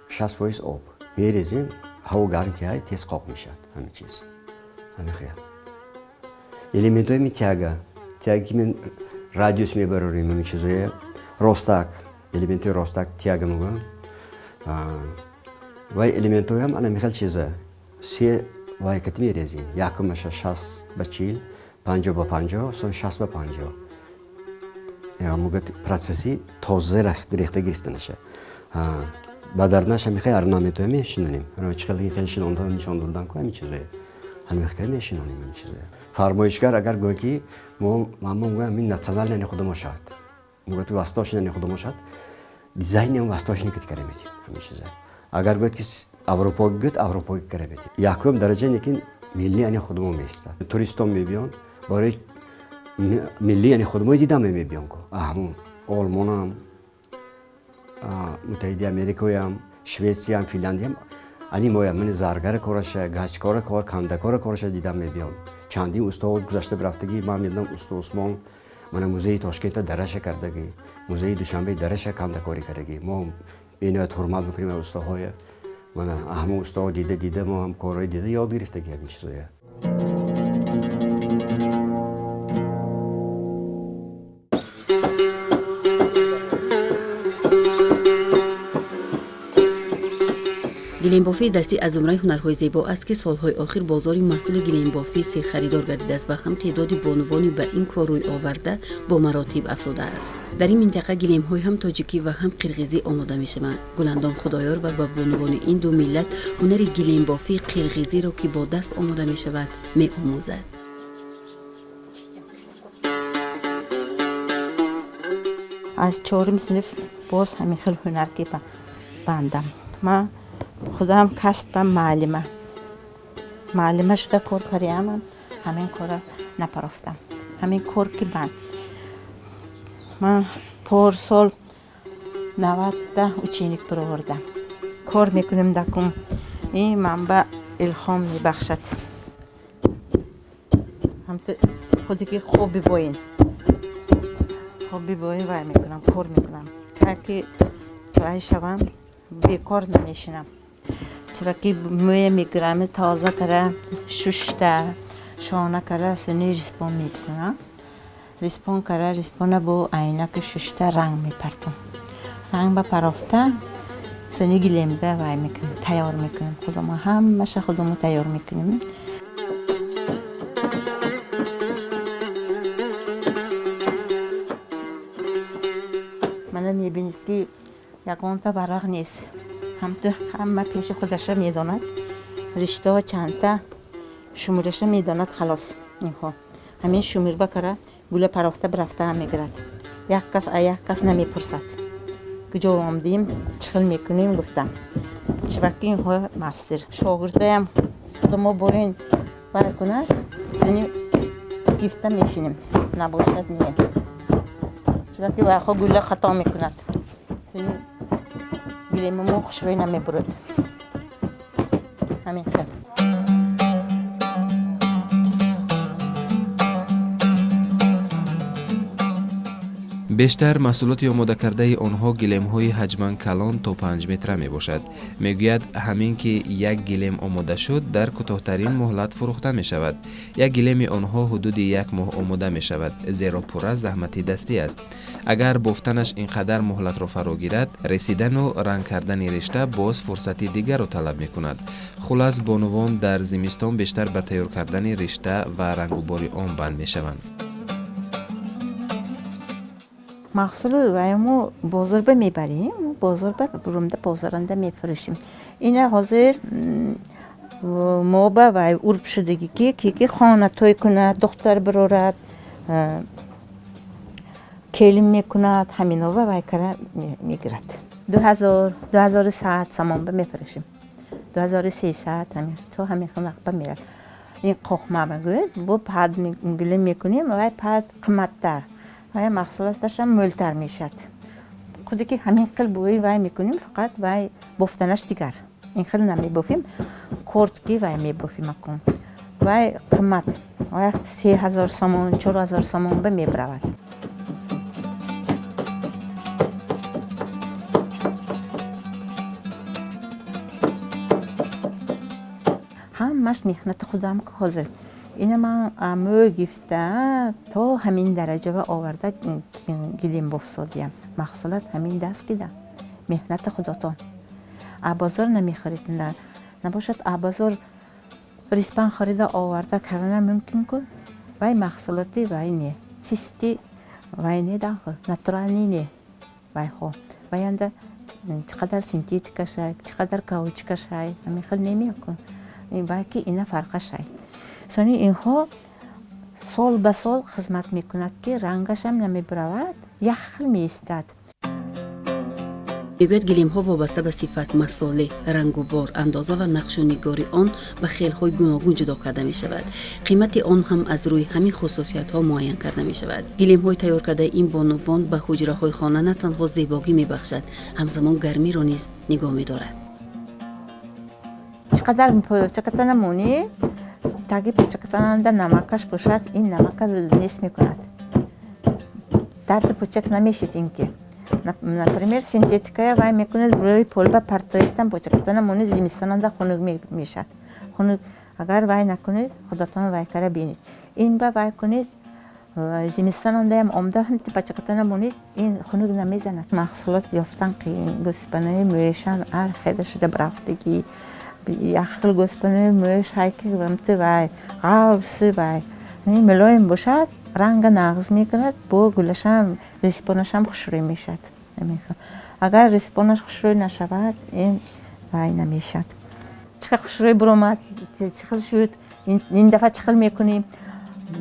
60% об мерезем, ҳаво гарм ки ҳай тез қоқ мешавад. Ҳамин чиз ҳамин хел. Элементҳои ми тяга, тяга ки мен радиус мебарорем, ҳамин чизое ростак, элементи ростак тяга мегӯям. Вай элементҳоям ана михел чиза се вай кати мерезем. Якумаша 60 ба 40, 50 ба 50, сон 60 ба 50. Мегӯяд процесси тоза рехта гирифтанаша. Ба дарнаша михел орнаментҳое мешинонем. Чӣ хел хел шинонда нишон додам ку ҳамин чизое. Ҳамин хел мешинонем ин чизо. Фармоишгар агар гӯяд ки мо мегӯям ин национальный худамо шавад, мегӯяд восточный худамо шавад, дизайнам восточный кит кара метем ҳамин чиза. Агар гӯяд ки аврупоӣ гӯяд, аврупоӣ кара метем. Якум дараҷа лекин миллӣ ани худамо меистад. Туристон мебиён барои миллӣ ани худамо дида мебиён ку. Ҳамун Олмонам, Муттаҳиди Америкоям, Шветсиям, Финляндиям ани моям мани заргара кораша, гачкора кор, кандакора кораша дида мебиён. Чандин устод гузашта рафтагӣ, ман медонам усто Усмон мана музеи Тошкента дараша кардагӣ, музеи Душанбе дараша кандакорӣ кардагӣ. Мо бениҳоят ҳурмат мекунем устоҳоя. Мана ҳамон устоҳо дида дида мо ҳам корҳои дида ёд гирифтагӣ ҳамин чизоя. Гилембофии дастӣ аз зумраи ҳунарҳои зебо аст, ки солҳои охир бозори маҳсули гилембофӣ серхаридор гардидааст ва ҳам теъдоди бонувони ба ин кор рӯй оварда бо маротиб афзудааст. Дар ин минтақа гилемҳои ҳам тоҷикӣ ва ҳам қирғизӣ омода мешаванд. Гуландом Худоёр ва ба бонувони ин ду миллат ҳунари гилембофии қирғизиро, ки бо даст омода мешавад, меомӯзад. Аз чорум синф боз ҳамин хел ҳунар ки бандам. Ман худам касбам муаллима. Муаллима шуда кор кардаам, ҳамин корро напарофтам. Ҳамин кор ки банд. Ман порсол 90 ученик баровардам. Кор мекунем дакум. Ин манба илҳом мебахшад. Ҳамта худи ки хоб бибоин. Хоб бибоин вай мекунам, кор мекунам. Ки вай шавам, бекор намешинам. Чунки мӯя мегирам, тоза кара, шушта, шона кара, сини риспон мекунам. Риспон кара, риспона бо айнаки шушта ранг мепартам. Ранг ба парофта, сини гилемба вай мекунем, тайёр мекунем. Худомо ҳамаша худомо тайёр мекунем. Мана мебинед ки ягонта варақ нест. Ҳамта ҳама пеши худаша медонад. Риштаҳо чандта шумораша медонад, халос. Инҳо ҳамин шумирба кара гула парофта бирафта мегирад. Як кас а як кас намепурсад. Куҷо омдем, чӣ хел мекунем гуфтам. Чиваки инҳо мастер. Шогирдаям худамо бо ин вай кунад, суни гифта мешинем. Набошад не. Чиваки вайхо гула хато мекунад. Суни гилемамо хушрӯй намебурад. Ҳамин хел. Бештар маҳсулоти омодакардаи онҳо гилемҳои ҳаҷман калон то 5 метра мебошад. Мегӯяд, ҳамин ки як гилем омода шуд, дар кӯтоҳтарин муҳлат фурӯхта мешавад. Як гилеми онҳо ҳудуди як моҳ омода мешавад, зеро пурра заҳмати дастӣ аст. Агар бофтанаш ин қадар муҳлатро фаро гирад, ресидану ранг кардани ришта боз фурсати дигарро талаб мекунад. Хулас, бонувон дар зимистон бештар ба тайёр кардани ришта ва рангубори он банд мешаванд. Маҳсулу мо бозорба мебарем, бозорба бурумда бозоранда мефурӯшем. Ина ҳозир мо ба вай урб шудагӣ ки ки хона той кунад, духтар бирорад, келин мекунад, ҳаминова вай кара мегирад. 2000, 2100 сомонба мефурӯшем. 2300 ҳамин то ҳамин вақтба мерад. Ин қоқма мегӯяд, бо пад гуле мекунем, вай пад қиматтар. Вай маҳсулоташам мӯлтар мешавад. Худе ки ҳамин хел бӯи вай мекунем, фақат вай бофтанаш дигар. Ин хел намебофем, кортки вай мебофем акун. Вай қимат, вай 3000 сомон, 4000 сомон ба мебаравад. Ҳамаш меҳнати худам ки ҳозир. Ина ман мӯ гифта то ҳамин дараҷа оварда гилем бофсодиям. Маҳсулот ҳамин даст кида. Меҳнати худотон. А бозор намехӯред. Набошад а бозор риспан харида оварда кардана мумкин ку? Вай маҳсулоти вай не. Чисти вай не дахр, натурални не. Вай хо. Вай анда чӣ қадар синтетика шай, чӣ қадар каучка шай, ҳамин хел намекун. Вай ки ина фарқа шай. Сони инҳо сол ба сол хизмат мекунад, ки рангашам намебаравад, як хел меистад. Мегӯяд, гилемҳо вобаста ба сифат, масолеҳ, рангу бор, андоза ва нақшу нигори он ба хелҳои гуногун ҷудо карда мешавад. Қимати он ҳам аз рӯи ҳамин хусусиятҳо муайян карда мешавад. Гилемҳои тайёр кардаи ин бонувон ба ҳуҷраҳои хона на танҳо зебогӣ мебахшад, ҳамзамон гармиро низ нигоҳ медорад. Чӣ қадар пӯчаката намонӣ, таги пӯчакатананда намакаш бошад, ин намака нест мекунад. Дарди пӯчак намешид ин ки. Например, синтетикая вай мекунад, рӯи полба партоитан пӯчакатана монӣ, зимистонанда хунук мешад. Хунук агар вай накунед, худатон вай кара бинед. Ин ба вай кунед, зимистонандаям омда ҳамти пачакатана монед, ин хунук намезанад. Маҳсулот ёфтан қиин, гӯспанои мӯшам ҳар хела шуда рафтагӣ. Як хел гӯспанои мӯш ҳайки ҳамти вай ғавси вай. Мулоим бошад, ранга нағз мекунад, бо гулашам риспонашам хушрӯй мешавад. Агар риспонаш хушрӯй нашавад, ин вай намешавад. Чӣ хел хушрӯй буромад, чӣ хел шуд, ин дафъа чӣ хел мекунем,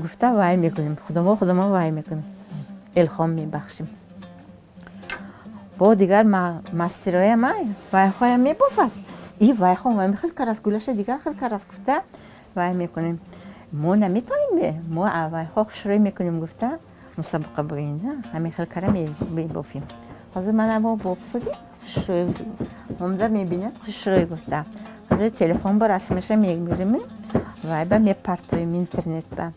гуфта вай мекунем, худамо вай мекунем, илҳом мебахшем. Бо дигар мастероям вайҳоям мебофад. И вайҳо вай хел карас, гулаша дигар хел карас, гуфта вай мекунем. Мо наметавонем, мо вайҳо хушрӯй мекунем, гуфта мусобиқа буин, ҳамин хел кара мебофем. Ҳозир мана мо бобсудем, хушрӯй омда мебинад, хушрӯй гуфта. Ҳозир телефон ба расмаша мегирем, вай ба мепартоем интернет ба.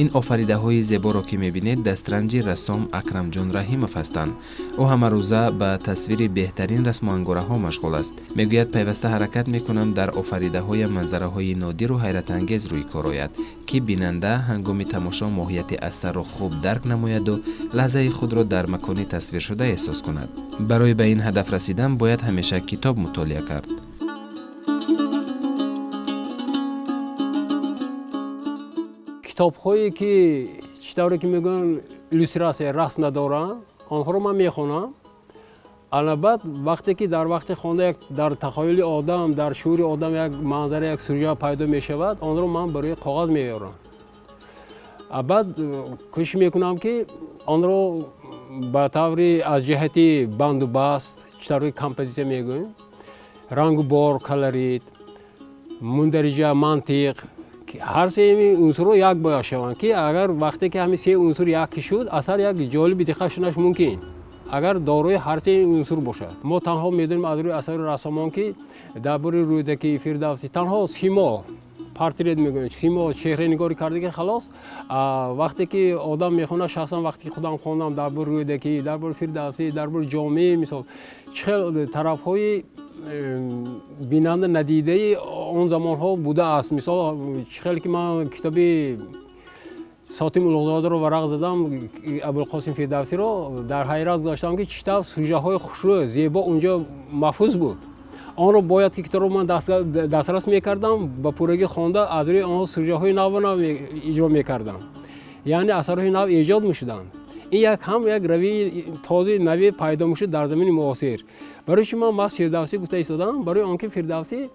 Ин офаридаҳои зеборо ки мебинед, дастранҷи рассом Акрамҷон Раҳимов ҳастанд. Ӯ ҳамарӯза ба тасвири беҳтарин расмуангораҳо машғул аст. Мегӯяд, пайваста ҳаракат мекунам дар офаридаҳоям манзараҳои нодиру ҳайратангез рӯй кор ояд, ки бинанда ҳангоми тамошо моҳияти асарро хуб дарк намояду лаҳзаи худро дар макони тасвиршуда эҳсос кунад. Барои ба ин ҳадаф расидан бояд ҳамеша китоб мутолиа кард. Китобҳое ки чӣ тавре ки мегӯянд иллюстратсия расм надоранд, онҳоро ман мехонам. Албат вақте ки дар вақти хонда як дар тахайюли одам, дар шуури одам як манзара, як сюжет пайдо мешавад, онро ман барои коғаз меорам. Баъд кӯшиш мекунам ки онро ба таври аз ҷиҳати банду баст, чӣ тавре композитсия мегӯем, рангу бор, колорит, мундариҷа, мантиқ, ҳар се унсурро як бояд шаванд, ки агар вақте ки ҳамин се унсур як шуд, асар як ҷолиби диққат шуданаш мумкин, агар дорои ҳар се унсур бошад. Мо танҳо медонем аз рӯи асари рассомон, ки дар бораи Рӯдакӣ, Фирдавсӣ танҳо симо, портрет мегӯянд, симо, чеҳранигорӣ кардаги халос. Вақте ки одам мехонад, шахсан вақте ки худам хондам дар бораи Рӯдакӣ, дар бораи Фирдавсӣ, дар бораи Ҷомӣ, мисол, чӣ хел тарафҳои бинанда надидаи он замонҳо будааст. Мисол, чӣ хел ки ман китоби Сотим Улуғзодаро варақ задам, Абулқосим Фирдавсиро, дар ҳайрат гузоштам, ки чӣ тавр сюжетҳои хушрӯ, зебо унҷо маҳфуз буд. Онро бояд ки китобро ман дастрас мекардам, ба пуррагӣ хонда аз рӯи онҳо сюжетҳои наву нав иҷро мекардам. Яъне асарҳои нав эҷод мешуданд. Ин як ҳам як равии тозаи наве пайдо мешуд дар замини муосир. Барои чӣ ман маҳз Фирдавсӣ гуфта истодам? Барои он ки Фирдавсӣ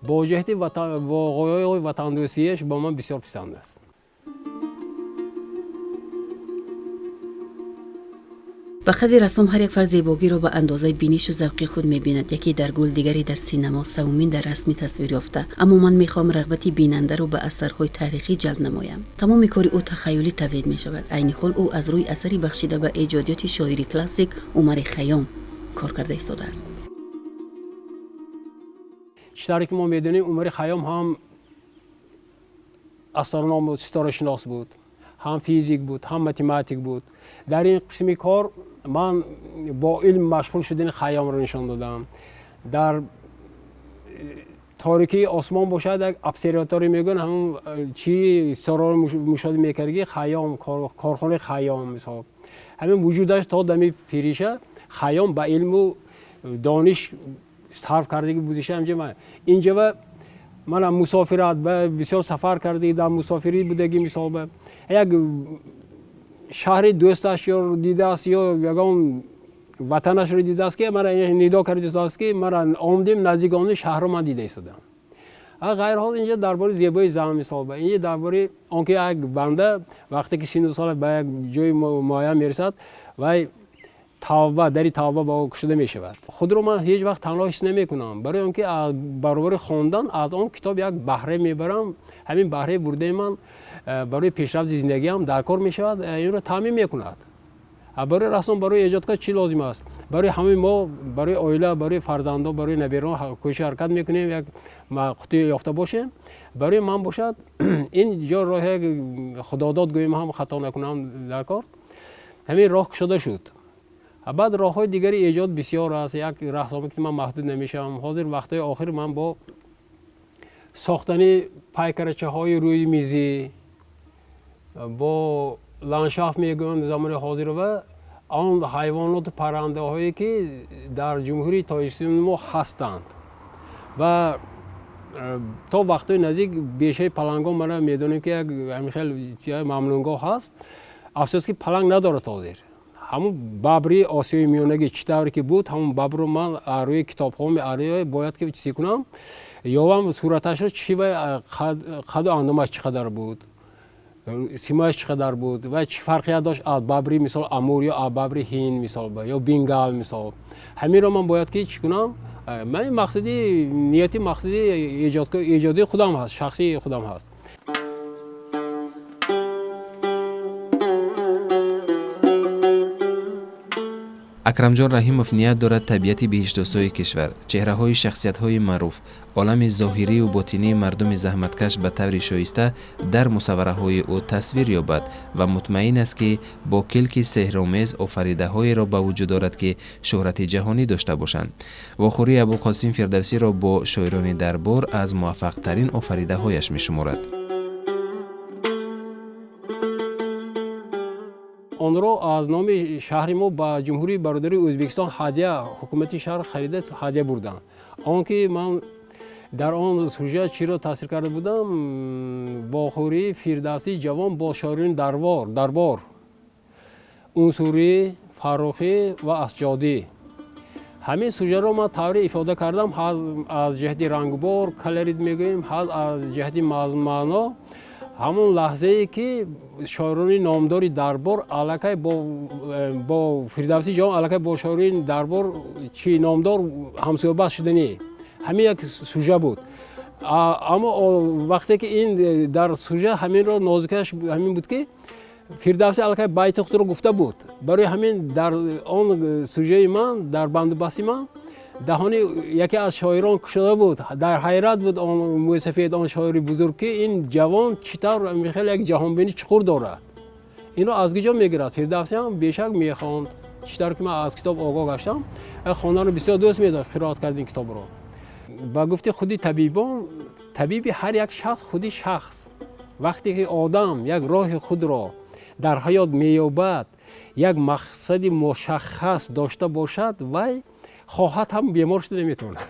бо ҷиҳати бо ғояҳои ватандӯстиаш ба ман бисёр писанд аст. Ба қадри рассом ҳар як фард зебогиро ба андозаи бинишу завқи худ мебинад. Яке дар гул, дигаре дар синамо, севумин дар расми тасвир ёфта. Аммо ман мехоҳам рағбати бинандаро ба асарҳои таърихӣ ҷалб намоям. Тамоми кори ӯ тахайюлӣ тавлид мешавад. Айни ҳол ӯ аз рӯи асари бахшида ба эҷодиёти шоири классик Умари Хайём кор карда истодааст. Чӣ тавре ки мо медонем, Умари Хайём ҳам астроном буд, ситорашинос буд, ҳам физик буд, ҳам математик буд. Дар ин қисми кор ман бо илм машғул шудани Хайёмро нишон додам. Дар торикии осмон бошад, як обсерватория мегӯянд, ҳамун чи ситораро мушоҳида мекардагӣ Хайём, корхонаи Хайём мисол. Ҳамин вуҷудаш то дами пириша Хайём ба илму дониш сарф кардагӣ будиша. Ҳамҷа инҷа ва мана мусофират ба бисёр сафар кардагӣ, дар мусофирӣ будагӣ мисол ба як шаҳри дӯсташ ё дидааст ё ягон ватанашро дидааст, ки мара нидо кардааст, ки мара омдем, наздик омдем, шаҳрро ман дида истодам. Ғайрҳол инҷа дар бораи зебои зан мисол ба инҷа дар бораи он ки як банда вақте ки сину сола ба як ҷои муайян мерасад, вай тавба, дари тавба ба ӯ кушода мешавад. Худро ман ҳеҷ вақт танҳо ҳис намекунам, барои он ки баробари хондан аз он китоб як баҳре мебарам. Ҳамин баҳраи бурдаи ман барои пешрафти зиндагиам дар кор мешавад, инро таъмин мекунад. Барои рассом, барои эҷодкор чӣ лозим аст? Барои ҳамаи мо, барои оила, барои фарзандон, барои наберон кӯшиш ҳаракат мекунем, як қутӣ ёфта бошем. Барои ман бошад ин ҷо роҳи худодод гӯем ҳам хато накунам дар кор. Ҳамин роҳ кушода шуд. Баъд роҳҳои дигари эҷод бисёр аст. Як рассоме ки ман маҳдуд намешавам. Ҳозир вақтҳои охир ман бо сохтани пайкарачаҳои рӯи мизӣ, бо ландшафт мегӯянд замони ҳозир ва он ҳайвоноту паррандаҳое ки дар ҷумҳурии Тоҷикистони мо ҳастанд ва то вақтҳои наздик бешаи палангон мана медонем ки як ҳамин хел мамнунгоҳ ҳаст. Афсӯс ки паланг надорад ҳозир. Ҳамун бабри Осиёи Миёнагӣ чӣ тавре ки буд, ҳамун бабрро ман рӯи китобҳо бояд ки чизе кунам, ёвам сураташро, чӣ ва қаду андомаш чӣ қадар буд, симояш чӣ қадар буд ва чӣ фарқият дошт аз бабри мисол Амур ё аз бабри Ҳинд мисол ё Бенгал мисол. Ҳаминро ман бояд ки чӣ кунам? Ман мақсади нияти мақсади эҷодии худам ҳаст, шахсии худам ҳаст. Акрамҷон Раҳимов ният дорад табиати биҳиштосои кишвар, чеҳраҳои шахсиятҳои маъруф, олами зоҳирию ботинии мардуми заҳматкаш ба таври шоиста дар мусаввараҳои ӯ тасвир ёбад ва мутмаин аст, ки бо килки сеҳромез офаридаҳоеро ба вуҷуд орад, ки шӯҳрати ҷаҳонӣ дошта бошанд. Вохӯрии Абулқосим Фирдавсиро бо шоирони дарбор аз муваффақтарин офаридаҳояш мешуморад. Онро аз номи шаҳри мо ба ҷумҳурии бародарии Ӯзбекистон ҳадя, ҳукумати шаҳр харида ҳадя бурданд. Он ки ман дар он сюжет чиро тасвир карда будам, вохӯрии Фирдавсии ҷавон бо шоирони дарбор, Унсурӣ, Фаррухӣ ва Асҷодӣ. Ҳамин сюжетро ман тавре ифода кардам, аз ҷиҳати рангбор, колорит мегӯем, аз ҷиҳати маъно. Ҳамон лаҳзае ки шоирони номдори дарбор аллакай бо Фирдавсии ҷавон аллакай бо шоирони дарбор чи номдор ҳамсӯҳбат шуданӣ. Ҳамин як сюжет буд. Аммо вақте ки ин дар сюжет ҳаминро нозикаш ҳамин буд, ки Фирдавсӣ аллакай байти худро гуфта буд. Барои ҳамин дар он сюжети ман, дар бандубасти ман даҳони яке аз шоирон кушода буд. Дар ҳайрат буд он мӯйсафед, он шоири бузург, ки ин ҷавон чӣ тавр хеле як ҷаҳонбинӣ чуқур дорад. Инро аз куҷо мегирад? Фирдавсӣ ҳам бешак мехонд. Чӣ тавр ки ман аз китоб огоҳ гаштам, хонданро бисёр дӯст медошт, қироат кард ин китобро. Ба гуфти худи табибон, табиби ҳар як шахс худи шахс. Вақте ки одам як роҳи худро дар ҳаёт меёбад, як мақсади мушаххас дошта бошад, вай хоҳад ҳам бемор шуда наметавонад.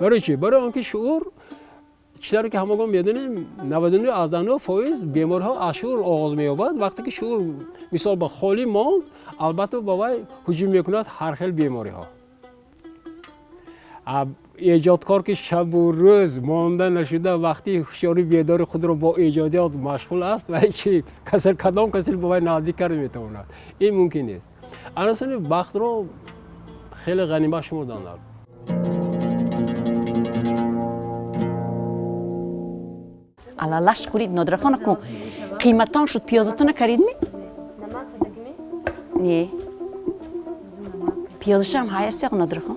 Барои чӣ? Барои он ки шуур, чӣ тавре ки ҳамагон медонем, 99% бемориҳо аз шуур оғоз меёбад. Вақте ки шуур мисол ба холӣ монд, албатта ба вай ҳуҷум мекунад ҳар хел бемориҳо. Эҷодкор ки шабу рӯз монда нашуда вақти ҳушёри бедори худро бо эҷодиёт машғул аст, вай чи касал, кадом касал ба вай наздик карда метавонад? Ин мумкин нест. Анасани вақтро хеле ғанимат шумурданд. Алалаш хӯрид, Нодирахон, кун қиматон шуд, пиёзатона каридми? Не, пиёзашам ҳаясяқ, Нодирахон.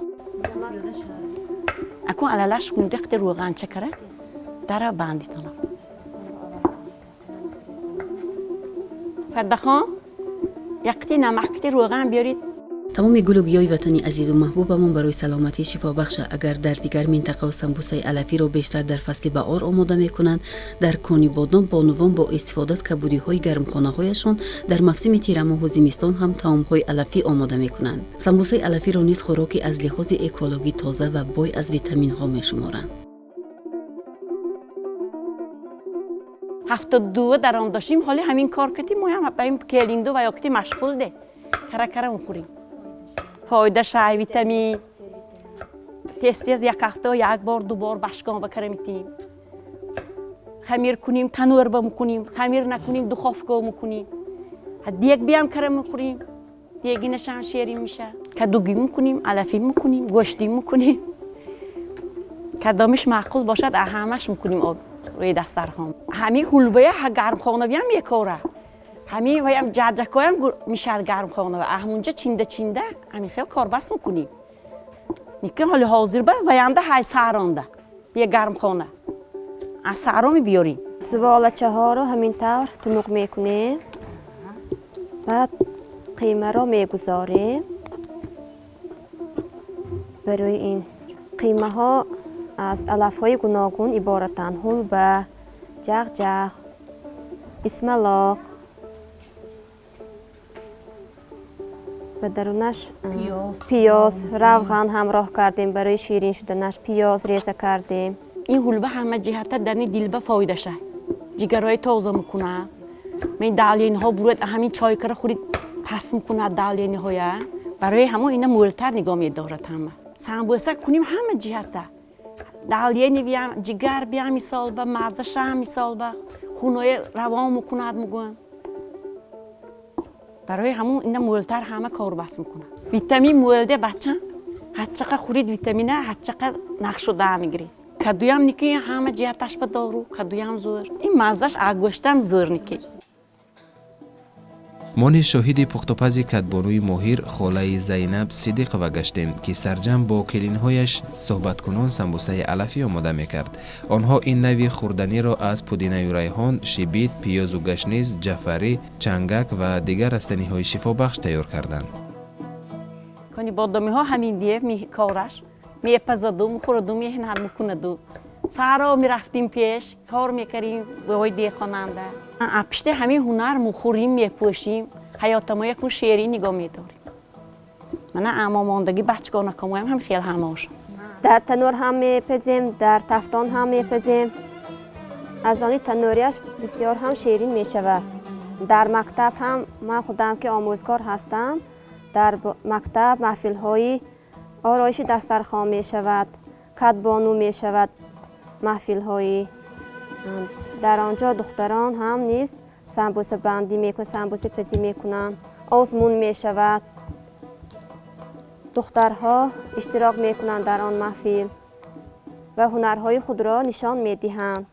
Акун алалаш кун, дехте рӯғанча кара дара бандитона. Фардахон, яқти намакти рӯған биёрид. Тамоми гулу гиёҳи ватани азизу маҳбубамон барои саломатӣ шифобахша. Агар дар дигар минтақаҳо самбусаи алафиро бештар дар фасли баҳор омода мекунанд, дар Конибодом бонувон бо истифода аз кабудиҳои гармхонаҳояшон дар мавсими тирамоҳу зимистон ҳам таомҳои алафӣ омода мекунанд. Самбусаи алафиро низ хӯроки аз лиҳози экологӣ тоза ва бой аз витаминҳо мешуморанд. 72 дар он доштем, ҳоли ҳамин кор кардем, мо ҳам ба ин келинду ва ё кати машғул де. Кара кара мехӯрем. Фоида шай, витамин. Тез-тез як ҳафта як бор, ду бор башкон ба кара метим. Хамир кунем, танур ба мекунем, хамир накунем, духовка мекунем. Дег биям кара мехӯрем. Дегинаш ҳам ширин меша. Кадугӣ мекунем, алафӣ мекунем, гӯштӣ мекунем. Кадомиш маъқул бошад, ҳамаш мекунем об рӯи дастархон. Ҳамин ҳулбая гармхонавиам мекора. Ҳамин ваям ҷаҷакоям мешавад гармхонава. Ҳамунҷа чинда чинда ҳамин хел корбас мекунем. Никин ҳоли ҳозир ба ваянда ҳай саронда. Бия гармхона. Аз саро мебиёрем. Зуволачаҳоро ҳамин тавр тунуқ мекунем. Баъд қимаро мегузорем. Барои ин қимаҳо аз алафҳои гуногун иборатанд: ҳулба, ҷағҷағ, исмалоқ. Ба дарунаш пиёз, равған ҳамроҳ кардем барои ширин шуданаш, пиёз реза кардем. Ин ҳулба ҳама ҷиҳата дарни дилба фоидаша. Ҷигарҳои тоза мекунад. Мен давлениҳо бурад, ҳамин чой кара хӯрид пас мекунад давлениҳоя. Барои ҳамон ина мӯлтар нигоҳ медорад ҳама. Самбуса кунем ҳама ҷиҳата. Давлени биям, ҷигар биям мисол ба, маззаша мисол ба, хунои равон мекунад мегӯянд. Барои ҳамон ина мӯлтар ҳама корбас мекунад. Витамин мӯлде бача, ҳарчақа хӯрид витамина, ҳарчақа нақшуда мегирид. Кадуям ники ҳама ҷиҳаташ ба дору, кадуям зӯр. Ин маззаш гӯштам зӯр ники. Мо низ шоҳиди пухтупази кадбонуи моҳир холаи Зайнаб Сидиқова гаштем, ки сарҷам бо келинҳояш суҳбаткунон самбусаи алафӣ омода мекард. Онҳо ин нави хӯрданиро аз пудинаю райҳон, шибит, пиёзу гашниз, ҷафарӣ, чангак ва дигар растаниҳои шифобахш тайёр карданд. Конибодомиҳо ҳамин дие кораш мепазаду, мехӯраду, меҳнат мекунаду. Саҳро мерафтим пеш, кор мекардем бо деҳқонанда. Пишти ҳамин ҳунар мухӯрим, мепӯшим, ҳаётамо якун шерин нигоҳ медорем. Мана амомондагӣ бачгонакомоям ҳам хел ҳамаошон. Дар танур ҳам мепазем, дар тафтон ҳам мепазем. Аз они тануриаш бисёр ҳам шерин мешавад. Дар мактаб ҳам ман худам ки омӯзгор ҳастам, дар мактаб маҳфилҳои ороиши дастархон мешавад, кадбону мешавад маҳфилҳои. Дар он ҷо духтарон ҳам низ самбусабандӣ мекунанд, самбусапазӣ мекунанд, озмун мешавад. Духтарҳо иштирок мекунанд дар он маҳфил ва ҳунарҳои худро нишон медиҳанд.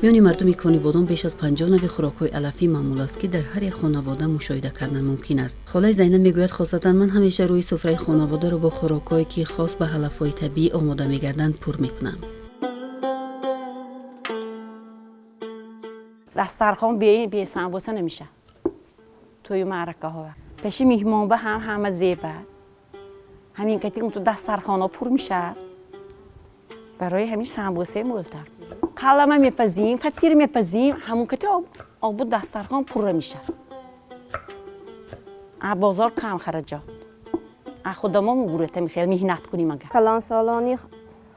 Миёни мардуми Конибодом беш аз 50 нави хӯрокҳои алафӣ маъмул аст, ки дар ҳар як хонавода мушоҳида кардан мумкин аст. Холаи Зайнаб мегӯяд, хосатан ман ҳамеша рӯи суфраи хонаводаро бо хӯрокҳое, ки хос ба алафҳои табиӣ омода мегарданд, пур мекунам. Дастархон бе самбуса намешавад. Тӯю маъракаҳо пеши меҳмонба ҳам ҳама зеба. Ҳамин кати он ту дастархонҳо пур мешавад. Барои ҳамин самбусаи мӯлтар. Қалама мепазим, фатир мепазим, ҳамон кати обу дастархон пурра мешавад. А бозор кам хараҷот. А худамо мегӯред ҳамин хел меҳнат кунем агар. Калонсолони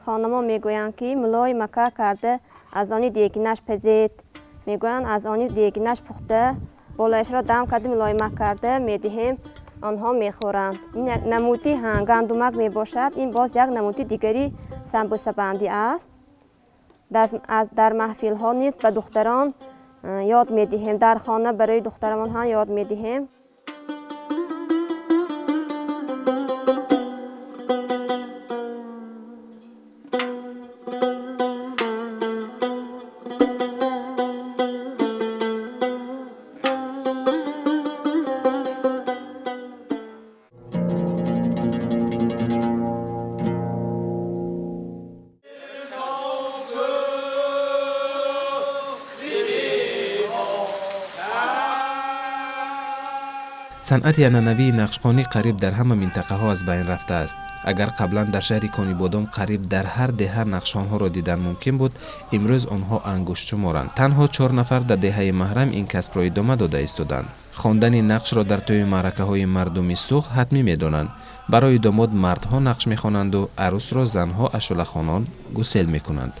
хонамо мегӯянд, ки мулои мака карда аз они дегинаш пазед. Мегӯянд аз они дегинаш пухта, болояшро дам карда мулоимак карда медиҳем, онҳо мехӯранд. Ин намуди гандумак мебошад, ин боз як намуди дигари самбусабандӣ аст. Дар маҳфилҳо низ ба духтарон ёд медиҳем, дар хона барои духтарамон ҳам ёд медиҳем. Санъати анъанавии нақшхонӣ қариб дар ҳама минтақаҳо аз байн рафтааст. Агар қаблан дар шаҳри Конибодом қариб дар ҳар деҳа нақшхонҳоро дидан мумкин буд, имрӯз онҳо ангуштшуморанд. Танҳо 4 нафар дар деҳаи Маҳрам ин касбро идома дода истоданд. Хондани нақшро дар тӯи маъракаҳои мардуми Суғд ҳатмӣ медонанд. Барои домод мардҳо нақш мехонанду арӯсро занҳо ашӯлахонон гусел мекунанд.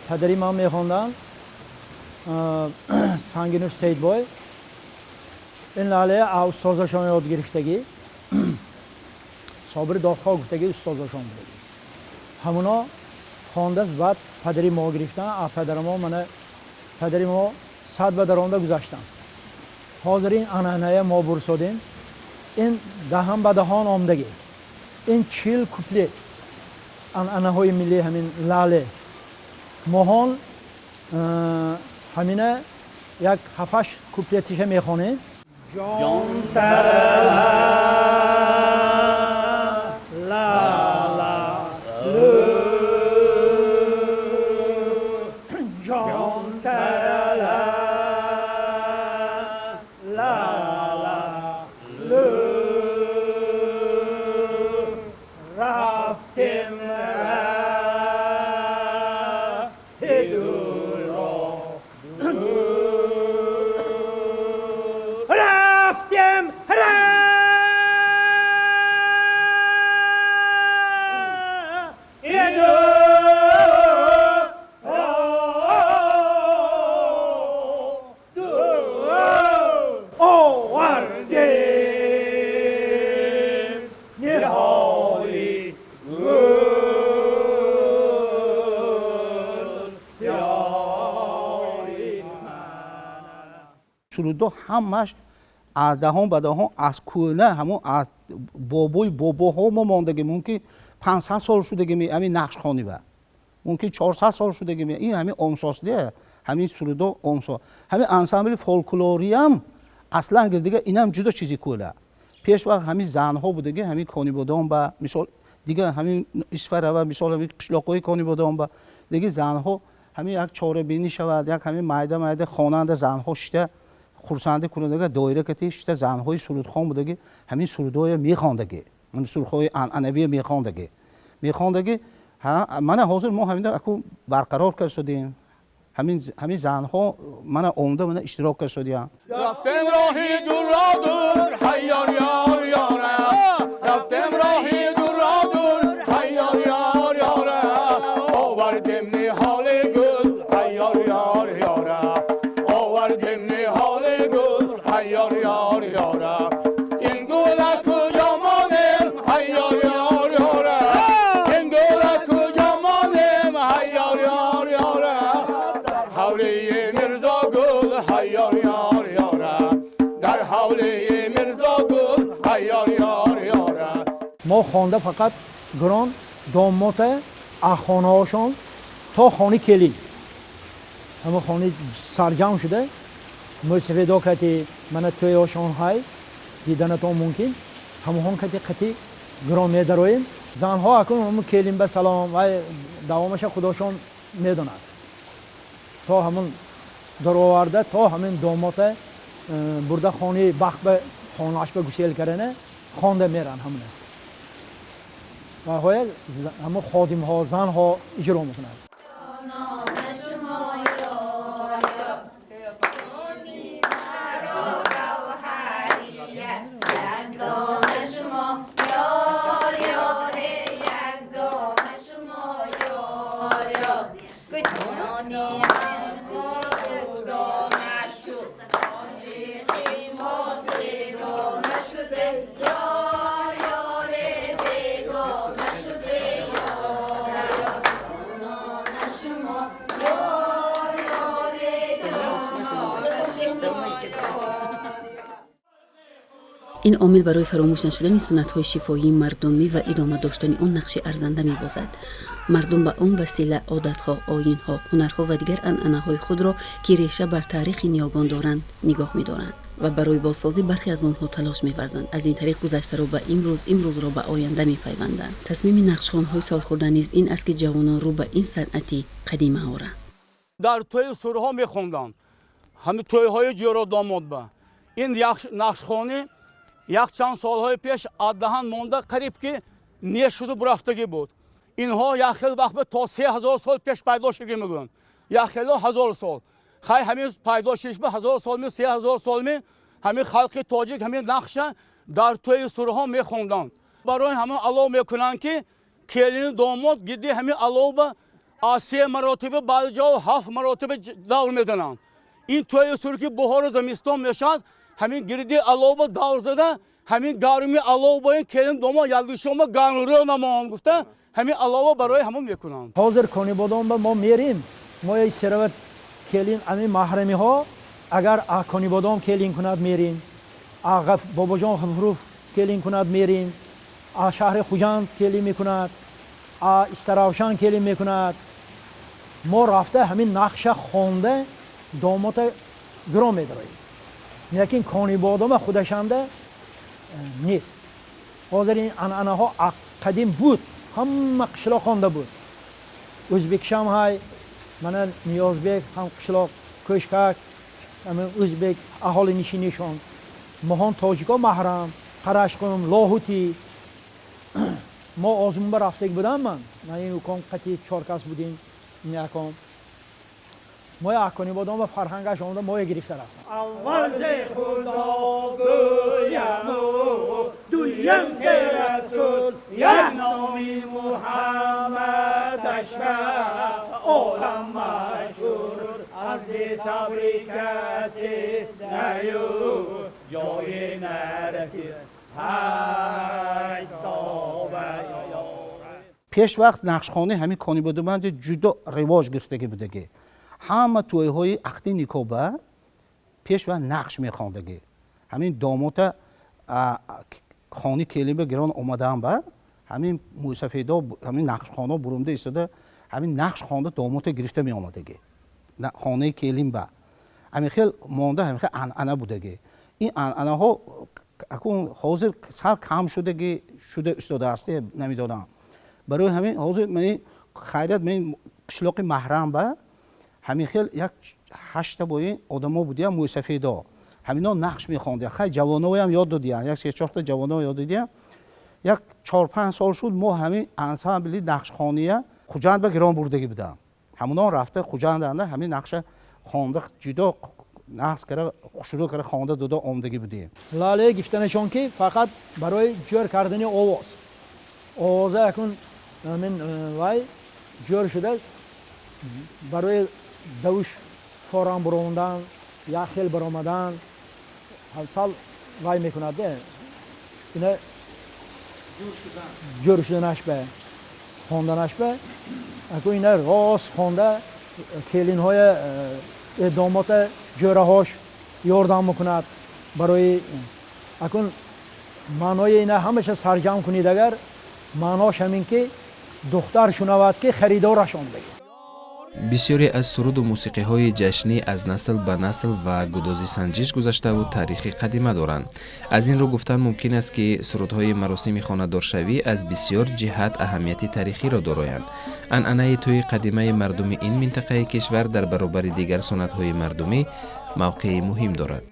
Падари ман мехонданд Сангинов Сейдбой. Ин лаъле устозашон ёд гирифтагӣ, Собири Додхоҳ гуфтагӣ устозашон буд. Ҳамуно хондааст, баъд падари мо гирифтан, падари мо мана падари мо 100 ба даронда гузаштанд. Ҳозир ин анъаная мо бурсодем. Ин даҳан ба даҳон омдагӣ. Ин 40 куплет анъанаҳои миллии ҳамин лаъле. Моҳон ҳамина як 7-8 куплетиша мехонем. Сурудҳо ҳамаш аз даҳон ба даҳон, аз кӯна, ҳамон аз бобои бобоҳо мо мондагӣ. Мумкин 500 сол шудагӣ ҳамин нақшхонӣ ба, мумкин 400 сол шудагӣ. Ин ҳамин омсосдия, ҳамин сурудҳо омсо. Ҳамин ансамбли фолклориям аслан дига инам ҷудо чизи кӯла. Пеш вақт ҳамин занҳо будагӣ, ҳамин Конибодом ба мисол, дига ҳамин Исфара ба мисол, ҳамин қишлоқҳои Конибодом ба дига занҳо ҳамин як чорабинӣ шавад, як ҳамин майда майда хонанда занҳо шита хурсандӣ кунандага доира кати шита занҳои сурудхон будаги, ҳамин сурудҳоя мехондагӣ, ҳамин сурудҳои анъанавия мехондагӣ. Мана ҳозир мо ҳамин аку барқарор кард шудем. Ҳамин занҳо мана омда мана иштирок кард шудиянд. Рафтем роҳи дурро дур, ҳайёр ёр ёра, рафтем роҳи дурро дур, ҳайёр ёр ёра, овардем ниҳоли гул, ҳайёр ёр ёра, овардем ниҳоли гул, ҳайёр ёр ёра, ин гула куҷо монем, ҳайёр ёр ёра, ин гула куҷо монем, ҳайёр ёр ёра, дар ҳавлии Мирзо гул, ҳайёр ёр ёра, дар ҳавлии Мирзо гул, ҳайёр ёр ёра. Мо хонда фақат гирон домота аз хонаҳошон то хони келин, ҳама хони сарҷамъ шуда мӯсафедо кати мана тӯёшон ҳай диданатон мумкин, ҳамоҳон кати қати гирон медароем. Занҳо акун ҳамун келин ба салом вай давомаша худошон медонад. То ҳамун дароварда то ҳамин домота бурда хони бахт ба хонааш ба гусел кардана хонда меран ҳамуна. Ва ҳоя ҳамун ходимҳо, занҳо иҷро мекунанд. Ин омил барои фаромӯш нашудани суннатҳои шифоии мардумӣ ва идома доштани он нақши арзанда мебозад. Мардум ба он васила одатҳо, оинҳо, ҳунарҳо ва дигар анъанаҳои худро, ки реша бар таърихи ниёгон доранд, нигоҳ медоранд. Ва барои бозсозӣ бархе аз онҳо талош меварзанд. Аз ин тариқ гузаштаро ба имрӯз, имрӯзро ба оянда мепайванданд. Тасмими нақшхонҳои солхӯрда низ ин аст, ки ҷавонон рӯ ба ин санъати қадима оранд. Дар тӯи сурҳо мехонданд, ҳамин тӯйҳои ҷӯро домод ба ин нақшхонӣ якчанд солҳои пеш аз даҳан монда, қариб ки нешуду бурафтагӣ буд. Инҳо як хел вақт то 3000 сол пеш пайдо шудагӣ мегӯянд, як хело 1000 сол. Хай, ҳамин пайдо шудиш ба 1000 солми, 3000 солми, ҳамин халқи тоҷик ҳамин нақша дар тӯи сурҳо мехонданд. Барои ҳамон алов мекунанд, ки келини домод гидди ҳамин алов ба аз се маротиба, баъзе ҷо ҳафт маротиба давр мезананд. Ин тӯи сур, ки баҳору зимистон мешавад, ҳамин гирди алов ба давр зада, ҳамин гарми алов бо ин келин домод ялдишома гармрӯ намоҳам гуфта, ҳамин алова барои ҳамон мекунанд. Ҳозир Конибодом ба мо мерим, мо серават келин, ҳамин маҳрамиҳо агар Конибодом келин кунад, мерим, Бобоҷон Ғафуров келин кунад, мерим, шаҳри Хуҷанд келин мекунад, Истаравшан келин мекунад, мо рафта ҳамин нақша хонда домота гирон медароем. Лекин Конибодома худашанда нест. Ҳозир ин анъанаҳо қадим буд, ҳама қишлоқ хонда буд. Ӯзбекшам ҳай, мана Ниёзбек ҳам қишлоқ Кӯшкак, ӯзбек аҳолинишинишон, моҳон тоҷико маҳрам, Қарашқум, Лоҳутӣ. Мо озмунба рафтаг будам ман ин уком қати чор кас будем. Ин аком мо Аконибодом ва фарҳангаш омада моя гирифта рафтам. Аввал зе Худо гӯяму, дуюм зе Расул, як номи Муҳаммадаш олам машҳур. Аз бесабри касе наю ҷое нарасид. Пеш вақт нақшхона ҳамин Конибодоманди ҷудо ривоҷ гирифтагӣ будагӣ. Ҳама тӯйҳои ақди никоба пеш вақт нақш мехондагӣ. Ҳамин домота хони келинба гирон омадаам ба ҳамин мӯйсафедо, ҳамин нақшхона бурумда истода, ҳамин нақш хонда домота гирифта меомадагӣ хонаи келинба. Ҳамин хел монда, ҳамин хел анъана будагӣ. Ин анъанаҳо акун ҳозир сар кам шудагӣ шуда истодааст, намедонам. Барои ҳамин ҳозир ман хайрият, ман қишлоқи маҳрам ба ҳамин хел як ҳашта бо ин одамо будиям мӯйсафедо, ҳамино нақш мехондиям. Хай, ҷавоноям ёд додиям, як се чорта ҷавоно ёд додиям. Як 4-5 сол шуд, мо ҳамин ансамбли нақшхония Хуҷанд ба гирон бурдагӣ будам. Ҳамоно рафта Хуҷанданда ҳамин нақша хонда, ҷудо нақш кара, хушрӯ кара хонда дода омдагӣ будем. Лале гифтанашон ки фақат барои ҷӯр кардани овоз, овоза акун ҳамин вай ҷӯр шудааст, барои давуш форам бурондан, як хел баромадан сал вай мекунад, ина ҷӯр шуданаш ба хонданаш ба аку ина рост хонда келинҳоя, домота ҷӯраҳош ёрдам мекунад. Барои акун маънои ина ҳамаша сарҷам кунед, агар маънош ҳамин ки духтар шунавад, ки харидораш омдагӣ. Бисёре аз суруду мусиқиҳои ҷашнӣ аз насл ба насл ва гудози санҷиш гузаштаву таърихи қадима доранд. Аз ин рӯ гуфтан мумкин аст, ки сурудҳои маросими хонадоршавӣ аз бисёр ҷиҳат аҳамияти таърихиро дороянд. Анъанаи тӯи қадимаи мардуми ин минтақаи кишвар дар баробари дигар суннатҳои мардумӣ мавқеи муҳим дорад.